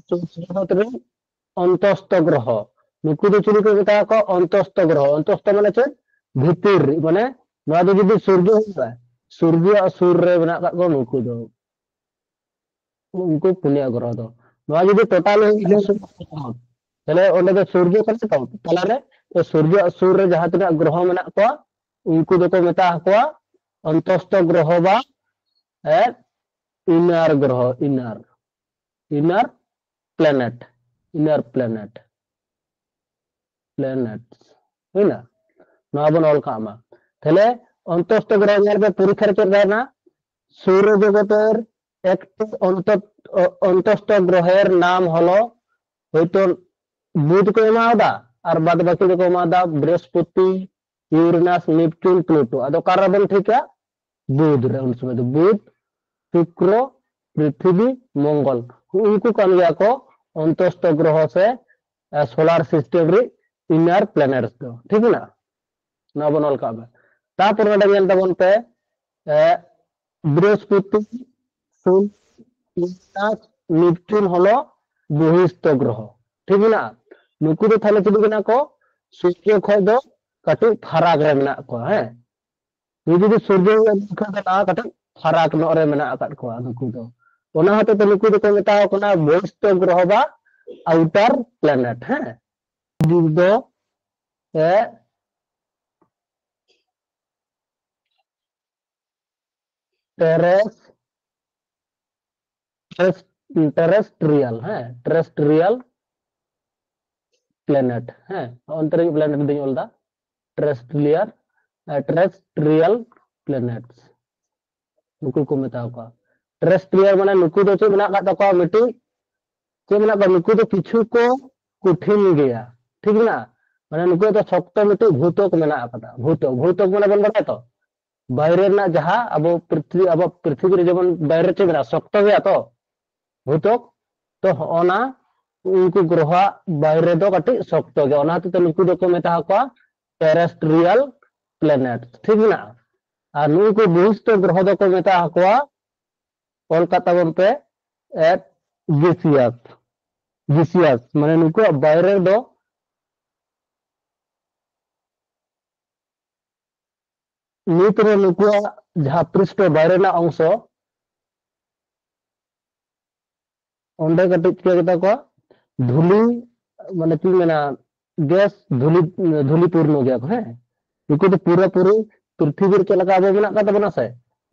ᱥᱩᱨᱡᱚ ᱡᱚᱜᱚᱛ ᱨᱮᱱ ᱚᱱᱛᱚᱥᱛᱚ ᱜᱨᱚᱦᱚ᱾ ᱱᱩᱠᱩ ᱫᱚ ᱪᱤᱞᱤ ᱠᱚ ᱢᱮᱛᱟ ᱠᱚᱣᱟ? ᱚᱱᱛᱚᱥᱛᱚ ᱜᱨᱚᱦᱚ᱾ ᱚᱱᱛᱚᱥᱛᱚ ᱢᱟᱱᱮ ᱪᱮᱫ? ᱵᱷᱤᱛᱤᱨ ᱨᱮ, ᱢᱟᱱᱮ ᱱᱚᱣᱟ ᱫᱚ ᱡᱩᱫᱤ ᱥᱩᱨᱡᱚ ᱦᱩᱭᱩᱜᱼᱟ, ᱥᱩᱨᱡᱚᱣᱟᱜ ᱥᱩᱨ ᱨᱮ ᱢᱮᱱᱟᱜ ᱠᱟᱜ ᱠᱚᱣᱟ ᱱᱩᱠᱩ ᱫᱚ, ᱩᱱᱠᱩ ᱯᱩᱱᱭᱟ ᱜᱨᱚᱦᱚ ᱫᱚ᱾ ᱱᱚᱣᱟ ᱡᱩᱫᱤ ᱴᱳᱴᱟᱞ ᱦᱩᱭᱩᱜᱼᱟ, ᱛᱟᱦᱞᱮ ᱚᱸᱰᱮ ᱫᱚ ᱥᱩᱨᱡᱚ ᱠᱟᱱᱟ ᱛᱚ ᱛᱟᱞᱟᱨᱮ, ᱛᱚ ᱥᱩᱨᱡᱚᱣᱟᱜ ᱥᱩᱨ ᱨᱮ ᱡᱟᱦᱟᱸ ᱛᱤᱱᱟᱹᱜ ᱜᱨᱚᱦᱚ ᱢᱮᱱᱟᱜ ᱠᱚᱣᱟ, ᱩᱱᱠᱩ ᱫᱚᱠᱚ ᱢᱮᱛᱟ ᱠᱚᱣᱟ ᱚᱱᱛᱚᱥᱛᱚ ᱜᱨᱚᱦᱚ ᱵᱟ, ᱮ, ᱤᱱᱟᱨ ᱜᱨᱚᱦᱚ, inner, inner planet, inner planet, planet, ᱦᱩᱭᱱᱟ? ᱱᱚᱣᱟ ᱵᱚᱱ ᱚᱞ ᱠᱟᱜ ᱢᱟ᱾ ᱛᱟᱦᱞᱮ ᱚᱱᱛᱚᱥᱛᱚ ᱜᱨᱚᱦᱚ ᱧᱮᱞ ᱯᱮ, ᱯᱚᱨᱤᱠᱠᱷᱟ ᱨᱮ ᱪᱮᱫ ᱛᱟᱦᱮᱱᱟ? সৌরজগতের একটি অন্ত-, অ-, অন্তস্থ গ্রহের নাম হলো, ᱦᱳᱭᱛᱳ ᱵᱩᱫᱷ ᱠᱚ ᱮᱢᱟᱣᱟᱫᱟ ᱟᱨ ᱵᱟᱫ ᱵᱟᱹᱠᱤ ᱫᱚᱠᱚ ᱮᱢᱟᱣᱟᱫᱟ ᱵᱨᱤᱦᱚᱥᱯᱚᱛᱤ, ᱤᱭᱩᱨᱮᱱᱟᱥ, ᱱᱮᱯᱪᱩᱱ, ᱯᱞᱩᱴᱳ᱾ ᱟᱫᱚ ᱚᱠᱟ ᱨᱮᱵᱚᱱ ᱴᱷᱤᱠᱟ? ᱵᱩᱫᱷ ᱨᱮ᱾ ᱩᱱ ᱥᱚᱢᱚᱭ ᱫᱚ ᱵᱩᱫᱷ, ᱥᱩᱠᱨᱚ, ᱯᱨᱤᱛᱷᱤᱵᱤ, ᱢᱚᱝᱜᱚᱞ, ᱩᱱᱠᱩ ᱠᱟᱱ ᱜᱮᱭᱟ ᱠᱚ ᱚᱱᱛᱚᱥᱛᱚ ᱜᱨᱚᱦᱚ ᱥᱮ ᱥᱳᱞᱟᱨ ᱥᱤᱥᱴᱮᱢ ᱨᱮ ᱤᱱᱟᱨ ᱯᱞᱮᱱᱮᱴᱥ ᱫᱚ᱾ ᱴᱷᱤᱠ ᱢᱮᱱᱟᱜᱼᱟ? ᱱᱚᱣᱟ ᱵᱚᱱ ᱚᱞ ᱠᱟᱜ ᱢᱮ᱾ ᱛᱟᱨᱯᱚᱨ ᱱᱚᱰᱮ ᱧᱮᱞ ᱛᱟᱵᱚᱱ ᱯᱮ, ᱮ, ᱵᱨᱤᱦᱚᱥᱯᱚᱛᱤ, ᱥᱩᱱ, ᱤᱭᱩᱨᱮᱱᱟᱥ, ᱱᱮᱯᱪᱩᱱ ᱦᱚᱞᱚ ᱵᱚᱦᱤᱥᱛᱚ ᱜᱨᱚᱦᱚ᱾ ᱴᱷᱤᱠ ᱢᱮᱱᱟᱜᱼᱟ? ᱱᱩᱠᱩ ᱫᱚ ᱛᱟᱦᱞᱮ ᱪᱤᱞᱤ ᱠᱟᱱᱟ ᱠᱚ? ᱥᱩᱨᱡᱚ ᱠᱷᱚᱡ ᱫᱚ ᱠᱟᱹᱴᱤᱡ ᱯᱷᱟᱨᱟᱠ ᱨᱮ ᱢᱮᱱᱟᱜ ᱠᱚᱣᱟ᱾ ᱦᱮᱸ, ᱱᱩᱭ ᱡᱩᱫᱤ ᱥᱩᱨᱡᱚ ᱠᱷᱚᱡ ᱫᱚ ᱱᱟᱣᱟ ᱠᱟᱹᱴᱤᱡ ᱯᱷᱟᱨᱟᱠ ᱧᱚᱜ ᱨᱮ ᱢᱮᱱᱟᱜ ᱟᱠᱟᱫ ᱠᱚᱣᱟ ᱱᱩᱠᱩ ᱫᱚ᱾ ᱚᱱᱟ ᱦᱚᱛᱮ ᱛᱮ ᱱᱩᱠᱩ ᱫᱚᱠᱚ ᱢᱮᱛᱟᱣ ᱠᱟᱱᱟ ᱵᱚᱦᱤᱥᱛᱚ ᱜᱨᱚᱦᱚ ᱵᱟ ᱟᱣᱩᱴᱟᱨ ᱯᱞᱮᱱᱮᱴ᱾ ᱦᱮᱸ, ᱫᱤᱠ ᱫᱚ, ᱮ, ᱴᱮᱨᱮᱥ ᱴᱮᱨᱮᱥᱴᱨᱤᱭᱟᱞ, ᱦᱮᱸ, ᱴᱮᱨᱮᱥᱴᱨᱤᱭᱟᱞ ᱯᱞᱮᱱᱮᱴ᱾ ᱦᱮᱸ, ᱚᱱᱛᱮ ᱨᱮ ᱯᱞᱮᱱᱮᱴ ᱫᱚᱧ ᱚᱞ ᱮᱫᱟ, ᱴᱮᱨᱮᱥᱴᱨᱤᱭᱟᱞ, ᱴᱮᱨᱮᱥᱴᱨᱤᱭᱟᱞ ᱯᱞᱮᱱᱮᱴ ᱱᱩᱠᱩ ᱠᱚ ᱢᱮᱛᱟ ᱠᱚᱣᱟ᱾ ᱴᱮᱨᱮᱥᱴᱨᱤᱭᱟᱞ ᱢᱟᱱᱮ ᱱᱩᱠᱩ ᱫᱚ ᱪᱮᱫ ᱢᱮᱱᱟᱜ ᱟᱠᱟᱫ ᱛᱟᱠᱚᱣᱟ? ᱢᱤᱫᱴᱤᱡ ᱪᱮᱫ ᱢᱮᱱᱟᱜ ᱠᱚᱣᱟ? ᱱᱩᱠᱩ ᱫᱚ ᱠᱤᱪᱷᱩ ᱠᱚ ᱠᱚᱴᱷᱤᱱ ᱜᱮᱭᱟ, ᱴᱷᱤᱠ ᱢᱮᱱᱟᱜᱼᱟ? ᱢᱟᱱᱮ ᱱᱩᱠᱩ ᱫᱚ ᱥᱚᱠᱛᱚ ᱢᱤᱫᱴᱤᱡ ᱵᱷᱩᱛᱚᱠ ᱢᱮᱱᱟᱜ ᱟᱠᱟᱫᱟ᱾ ᱵᱷᱩᱛᱚᱠ, ᱵᱷᱩᱛᱚᱠ ᱢᱟᱱᱮ ᱵᱚᱱ ᱵᱟᱲᱟᱭᱟ ᱛᱚ, ᱵᱟᱭᱨᱮ ᱨᱮᱱᱟᱜ ᱡᱟᱦᱟᱸ ᱟᱵᱚ ᱯᱨᱤᱛᱷᱤᱵᱤ, ᱟᱵᱚ ᱯᱨᱤᱛᱷᱤᱵᱤ ᱨᱮ ᱡᱮᱢᱚᱱ ᱵᱟᱭᱨᱮ ᱪᱮᱫ ᱢᱮᱱᱟᱜᱼᱟ? ᱥᱚᱠᱛᱚ ᱜᱮᱭᱟ ᱛᱚ ᱵᱷᱩᱛᱚᱠ᱾ ᱛᱚ ᱦᱚᱸᱜᱼᱚᱱᱟ ᱩᱱᱠᱩ ᱜᱨᱚᱦᱚᱣᱟᱜ ᱵᱟᱭᱨᱮ ᱫᱚ ᱠᱟᱹᱴᱤᱡ ᱥᱚᱠᱛᱚ ᱜᱮᱭᱟ, ᱚᱱᱟ ᱦᱚᱛᱮᱡ ᱛᱮ ᱱᱩᱠᱩ ᱫᱚᱠᱚ ᱢᱮᱛᱟ ᱠᱚᱣᱟ ᱴᱮᱨᱮᱥᱴᱨᱤᱭᱟᱞ ᱯᱞᱮᱱᱮᱴ, ᱴᱷᱤᱠ ᱢᱮᱱᱟᱜᱼᱟ? ᱟᱨ ᱱᱩᱠᱩ ᱵᱚᱦᱤᱥᱛᱚ ᱜᱨᱚᱦᱚ ᱫᱚᱠᱚ ᱢᱮᱛᱟ ᱠᱚᱣᱟ, ᱚᱞ ᱠᱟᱜ ᱛᱟᱵᱚᱱ ᱯᱮ, ᱮᱴ ᱜᱮᱥᱤᱭᱟᱥ᱾ ᱜᱮᱥᱤᱭᱟᱥ ᱢᱟᱱᱮ ᱱᱩᱠᱩᱣᱟᱜ ᱵᱟᱭᱨᱮ ᱫᱚ ᱱᱤᱛ ᱨᱮ ᱱᱩᱠᱩᱣᱟᱜ ᱡᱟᱦᱟᱸ ᱯᱨᱤᱥᱴᱷᱚ ᱵᱟᱭᱨᱮ ᱨᱮᱱᱟᱜ ᱚᱝᱥᱚ, ᱚᱸᱰᱮ ᱠᱟᱹᱴᱤᱡ ᱪᱤᱠᱟᱹ ᱜᱮᱛᱟ ᱠᱚᱣᱟ? ᱫᱷᱩᱞᱤ, ᱢᱟᱱᱮ ᱪᱮᱫ ᱤᱧ ᱢᱮᱱᱟ, ᱜᱮᱥ ᱫᱷᱩᱞᱤ, ᱫᱷᱩᱞᱤ ᱯᱩᱨᱱᱚ ᱜᱮᱭᱟ ᱠᱚ᱾ ᱦᱮᱸ, ᱱᱩᱠᱩ ᱫᱚ ᱯᱩᱨᱟᱹᱯᱩᱨᱤ ᱯᱨᱤᱛᱷᱤᱵᱤ ᱨᱮ ᱪᱮᱫ ᱞᱮᱠᱟ ᱟᱵᱚ ᱢᱮᱱᱟᱜ ᱟᱠᱟᱫ ᱛᱟᱵᱚᱱᱟ ᱥᱮ,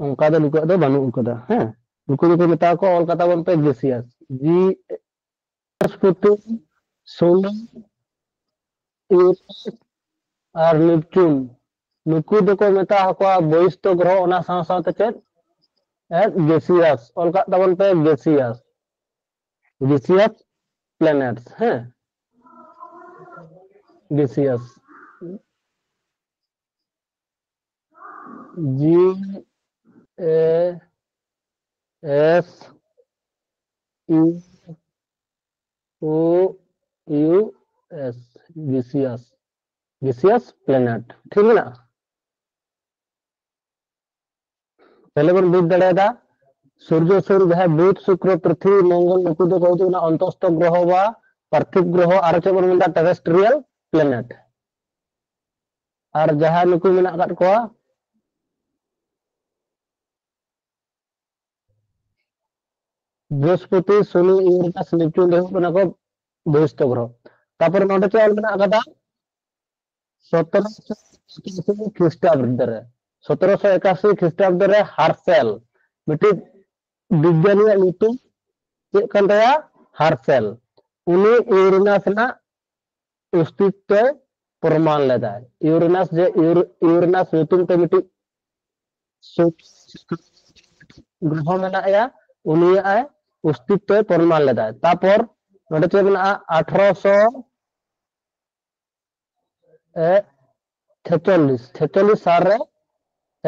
ᱚᱱᱠᱟ ᱫᱚ ᱱᱩᱠᱩᱣᱟᱜ ᱫᱚ ᱵᱟᱹᱱᱩᱜ ᱟᱠᱟᱫᱟ᱾ ᱦᱮᱸ, ᱱᱩᱠᱩ ᱫᱚᱠᱚ ᱢᱮᱛᱟ ᱠᱚᱣᱟ, ᱚᱞ ᱠᱟᱛᱟ ᱵᱚᱱ ᱯᱮ, ᱜᱮᱥᱤᱭᱟᱥ᱾ ᱡᱤ ᱵᱨᱤᱦᱚᱥᱯᱚᱛᱤ, ᱥᱳᱞ, ᱤᱭᱩᱨᱮᱱᱟᱥ, ᱟᱨ ᱱᱮᱯᱪᱩᱱ, ᱱᱩᱠᱩ ᱫᱚᱠᱚ ᱢᱮᱛᱟ ᱟᱠᱚᱣᱟ ᱵᱚᱦᱤᱥᱛᱚ ᱜᱨᱚᱦᱚ᱾ ᱚᱱᱟ ᱥᱟᱶ ᱥᱟᱶᱛᱮ ᱪᱮᱫ? ᱮᱫ, ᱜᱮᱥᱤᱭᱟᱥ᱾ ᱚᱞ ᱠᱟᱜ ᱛᱟᱵᱚᱱ ᱯᱮ, ᱜᱮᱥᱤᱭᱟᱥ, ᱜᱮᱥᱤᱭᱟᱥ ᱯᱞᱮᱱᱮᱴᱥ, ᱦᱮᱸ, gaseous. G A S E O U S, gaseous, gaseous planet, ᱴᱷᱤᱠ ᱢᱮᱱᱟᱜᱼᱟ᱾ ᱛᱟᱦᱞᱮ ᱵᱚᱱ ᱵᱩᱡᱽ ᱫᱟᱲᱮᱭᱟᱫᱟ, ᱥᱩᱨᱡᱚ ᱥᱩᱨ ᱡᱟᱦᱟᱸᱭ ᱵᱩᱫᱷ, ᱥᱩᱠᱨᱚ, ᱯᱨᱤᱛᱷᱤᱵᱤ, ᱢᱚᱝᱜᱚᱞ, ᱱᱩᱠᱩ ᱫᱚᱠᱚ ᱦᱩᱭᱩᱜ ᱠᱟᱱᱟ ᱚᱱᱛᱚᱥᱛᱚ ᱜᱨᱚᱦᱚ ᱵᱟ ᱯᱟᱨᱛᱷᱤᱵ ᱜᱨᱚᱦᱚ, ᱟᱨ ᱪᱮᱫ ᱵᱚᱱ ᱢᱮᱱᱫᱟ, ᱴᱮᱨᱮᱥᱴᱨᱤᱭᱟᱞ ᱯᱞᱮᱱᱮᱴ᱾ ᱟᱨ ᱡᱟᱦᱟᱸᱭ ᱱᱩᱠᱩ ᱢᱮᱱᱟᱜ ᱟᱠᱟᱫ ᱠᱚᱣᱟ, ᱵᱨᱤᱦᱚᱥᱯᱚᱛᱤ, ᱥᱩᱱᱤ, ᱤᱭᱩᱨᱮᱱᱟᱥ, ᱱᱮᱯᱪᱩᱱ ᱫᱚ ᱦᱩᱭᱩᱜ ᱠᱟᱱᱟ ᱠᱚ ᱵᱚᱦᱤᱥᱛᱚ ᱜᱨᱚᱦᱚ᱾ ᱛᱟᱨᱯᱚᱨ ᱱᱚᱰᱮ ᱪᱮᱫ ᱚᱞ ᱢᱮᱱᱟᱜ ᱟᱠᱟᱫᱟ? ᱥᱚᱛᱨᱚᱥᱚ ᱮᱠᱟᱥᱤ ᱠᱷᱨᱤᱥᱴᱟᱵᱫᱚ ᱨᱮ, ᱥᱚᱛᱨᱚᱥᱚ ᱮᱠᱟᱥᱤ ᱠᱷᱨᱤᱥᱴᱟᱵᱫᱚ ᱨᱮ ᱦᱟᱨᱥᱮᱞ, ᱢᱤᱫᱴᱤᱡ ᱵᱤᱜᱽᱜᱟᱱᱤᱭᱟᱜ ᱧᱩᱛᱩᱢ ᱪᱮᱫ ᱠᱟᱱ ᱛᱟᱭᱟ? ᱦᱟᱨᱥᱮᱞ᱾ ᱩᱱᱤ ᱤᱭᱩᱨᱮᱱᱟᱥ ᱨᱮᱱᱟᱜ ᱚᱥᱛᱤᱛᱛᱚᱭ ᱯᱨᱚᱢᱟᱱ ᱞᱮᱫᱟᱭ᱾ ᱤᱭᱩᱨᱮᱱᱟᱥ, ᱡᱮ ᱤᱭᱩᱨ-, ᱤᱭᱩᱨᱮᱱᱟᱥ ᱧᱩᱛᱩᱢ ᱛᱮ ᱢᱤᱫᱴᱤᱡ ᱥᱩ-, ᱜᱨᱚᱦᱚ ᱢᱮᱱᱟᱜᱼᱟ, ᱩᱱᱤᱭᱟᱜ ᱚᱥᱛᱤᱛᱛᱚᱭ ᱯᱨᱚᱢᱟᱱ ᱞᱮᱫᱟᱭ᱾ ᱛᱟᱯᱚᱨ ᱱᱚᱰᱮ ᱪᱮᱫ ᱢᱮᱱᱟᱜᱼᱟ? ᱟᱴᱷᱨᱚᱥᱚ ᱮ, ᱪᱷᱮᱪᱚᱞᱞᱤᱥ, ᱪᱷᱮᱪᱚᱞᱞᱤᱥ ᱥᱟᱞ ᱨᱮ,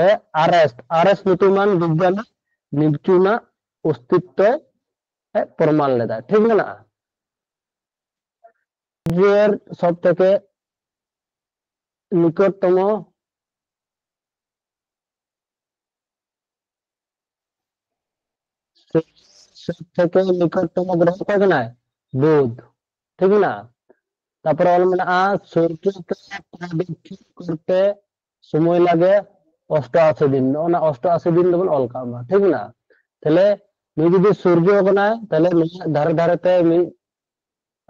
ᱮ, ᱟᱨᱮᱥᱴ, ᱟᱨᱮᱥᱴ ᱧᱩᱛᱩᱢᱟᱱ ᱵᱤᱜᱽᱜᱟᱱᱤ ᱱᱮᱯᱪᱩᱱᱟᱜ ᱚᱥᱛᱤᱛᱛᱚᱭ, ᱮ, ᱯᱨᱚᱢᱟᱱ ᱞᱮᱫᱟ᱾ ᱴᱷᱤᱠ ᱢᱮᱱᱟᱜᱼᱟ? ᱥᱩᱨᱡᱚᱨ ᱥᱚᱵ ᱛᱷᱮᱠᱮ ᱱᱤᱠᱚᱴᱛᱚᱢᱚ, ᱥᱚᱵ ᱛᱷᱮᱠᱮ ᱱᱤᱠᱚᱴᱛᱚᱢᱚ ᱜᱨᱚᱦᱚ ᱚᱠᱚᱭ ᱠᱟᱱᱟᱭ? ᱵᱩᱫᱷ᱾ ᱴᱷᱤᱠ ᱢᱮᱱᱟᱜᱼᱟ? ᱛᱟᱯᱚᱨᱮ ᱚᱞ ᱢᱮᱱᱟᱜᱼᱟ, ᱥᱩᱨᱡᱚ ᱛᱮ ᱯᱨᱚᱫᱚᱠᱠᱷᱤᱱ ᱠᱚᱨᱛᱮ ᱥᱚᱢᱚᱭ ᱞᱟᱜᱮ ᱚᱥᱴᱚᱟᱥᱤ ᱫᱤᱱ᱾ ᱱᱚᱜᱼᱚ ᱱᱟ ᱚᱥᱴᱚᱟᱥᱤ ᱫᱤᱱ ᱫᱚᱵᱚᱱ ᱚᱞ ᱠᱟᱜ ᱢᱟ, ᱴᱷᱤᱠ ᱢᱮᱱᱟᱜᱼᱟ? ᱛᱟᱦᱞᱮ ᱱᱩᱭ ᱡᱩᱫᱤ ᱥᱩᱨᱡᱚ ᱠᱟᱱᱟᱭ, ᱛᱟᱦᱞᱮ ᱱᱩᱭᱟᱜ ᱫᱷᱟᱨᱮ ᱫᱷᱟᱨᱮ ᱛᱮ ᱢᱤᱫ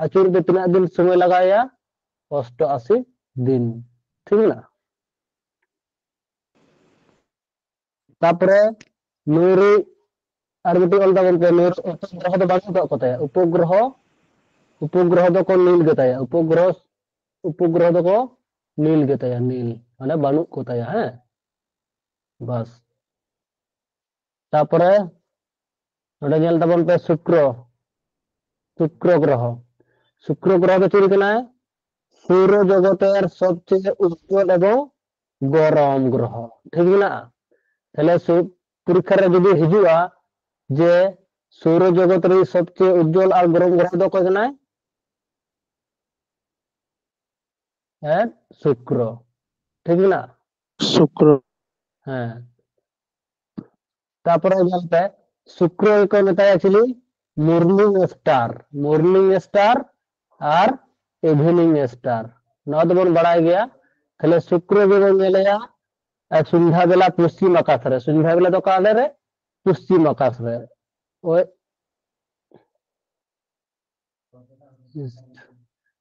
ᱟᱹᱪᱩᱨ ᱛᱮ ᱛᱤᱱᱟᱹᱜ ᱫᱤᱱ ᱥᱚᱢᱚᱭ ᱞᱟᱜᱟᱣ ᱮᱭᱟ? ᱚᱥᱴᱚᱟᱥᱤ ᱫᱤᱱ, ᱴᱷᱤᱠ ᱢᱮᱱᱟᱜᱼᱟ? ᱛᱟᱯᱚᱨᱮ ᱱᱩᱭ ᱨᱮ ᱟᱨ ᱢᱤᱫᱴᱤᱡ ᱚᱞ ᱛᱟᱵᱚᱱ ᱯᱮ, ᱱᱩᱭ ᱨᱮ ᱩᱯᱚᱜᱨᱚᱦᱚ ᱫᱚ ᱵᱟᱹᱱᱩᱜ ᱟᱠᱟᱫ ᱠᱚ ᱛᱟᱭᱟ᱾ ᱩᱯᱚᱜᱨᱚᱦᱚ, ᱩᱯᱚᱜᱨᱚᱦᱚ ᱫᱚᱠᱚ ᱱᱤᱞ ᱜᱮᱛᱟᱭᱟ᱾ ᱩᱯᱚᱜᱨᱚᱦᱚ, ᱩᱯᱚᱜᱨᱚᱦᱚ ᱫᱚᱠᱚ নীল ᱜᱮᱛᱟᱭᱟ, নীল, ᱢᱟᱱᱮ ᱵᱟᱹᱱᱩᱜ ᱠᱚ ᱛᱟᱭᱟ᱾ ᱦᱮᱸ, ᱵᱟᱥ᱾ ᱛᱟᱯᱚᱨᱮ ᱱᱚᱰᱮ ᱧᱮᱞ ᱛᱟᱵᱚᱱ ᱯᱮ ᱥᱩᱠᱨᱚ, ᱥᱩᱠᱨᱚ ᱜᱨᱚᱦᱚ᱾ ᱥᱩᱠᱨᱚ ᱜᱨᱚᱦᱚ ᱫᱚ ᱪᱤᱞᱤ ᱠᱟᱱᱟᱭ? ᱥᱳᱨᱚ ᱡᱚᱜᱚᱛᱮᱨ ᱥᱚᱵᱪᱮᱭᱮ ᱩᱡᱡᱚᱞ ᱮᱵᱚᱝ ᱜᱚᱨᱚᱢ ᱜᱨᱚᱦᱚ, ᱴᱷᱤᱠ ᱢᱮᱱᱟᱜᱼᱟ? ᱛᱟᱦᱞᱮ ᱥᱩ-, ᱯᱚᱨᱤᱠᱠᱷᱟ ᱨᱮ ᱡᱩᱫᱤ ᱦᱤᱡᱩᱜᱼᱟ ᱡᱮ ᱥᱳᱨᱚ ᱡᱚᱜᱚᱛ ᱨᱮ ᱥᱚᱵᱪᱮᱭᱮ ᱩᱡᱡᱚᱞ ᱟᱨ ᱜᱚᱨᱚᱢ ᱜᱨᱚᱦᱚ ᱫᱚ ᱚᱠᱚᱭ ᱠᱟᱱᱟᱭ? ᱦᱮᱸ, ᱥᱩᱠᱨᱚ, ᱴᱷᱤᱠ ᱢᱮᱱᱟᱜᱼᱟ? ᱥᱩᱠᱨᱚ᱾ ᱦᱮᱸ, ᱛᱟᱯᱚᱨᱮ ᱧᱮᱞ ᱯᱮ, ᱥᱩᱠᱨᱚ ᱜᱮᱠᱚ ᱢᱮᱛᱟᱭᱟ ᱪᱤᱞᱤ? ᱢᱚᱨᱱᱤᱝ ᱥᱴᱟᱨ, ᱢᱚᱨᱱᱤᱝ ᱥᱴᱟᱨ ᱟᱨ ᱤᱵᱷᱤᱱᱤᱝ ᱥᱴᱟᱨ, ᱱᱚᱣᱟ ᱫᱚᱵᱚᱱ ᱵᱟᱲᱟᱭ ᱜᱮᱭᱟ᱾ ᱛᱟᱦᱞᱮ ᱥᱩᱠᱨᱚ ᱜᱮᱵᱚᱱ ᱧᱮᱞᱮᱭᱟ ᱟᱨ ᱥᱚᱱᱫᱷᱟ ᱵᱮᱞᱟ ᱯᱚᱥᱪᱤᱢ ᱟᱠᱟᱥ ᱨᱮ᱾ ᱥᱚᱱᱫᱷᱟ ᱵᱮᱞᱟ ᱫᱚ ᱚᱠᱟ ᱨᱮ? ᱯᱚᱥᱪᱤᱢ ᱟᱠᱟᱥ ᱨᱮ᱾ ᱳᱭ,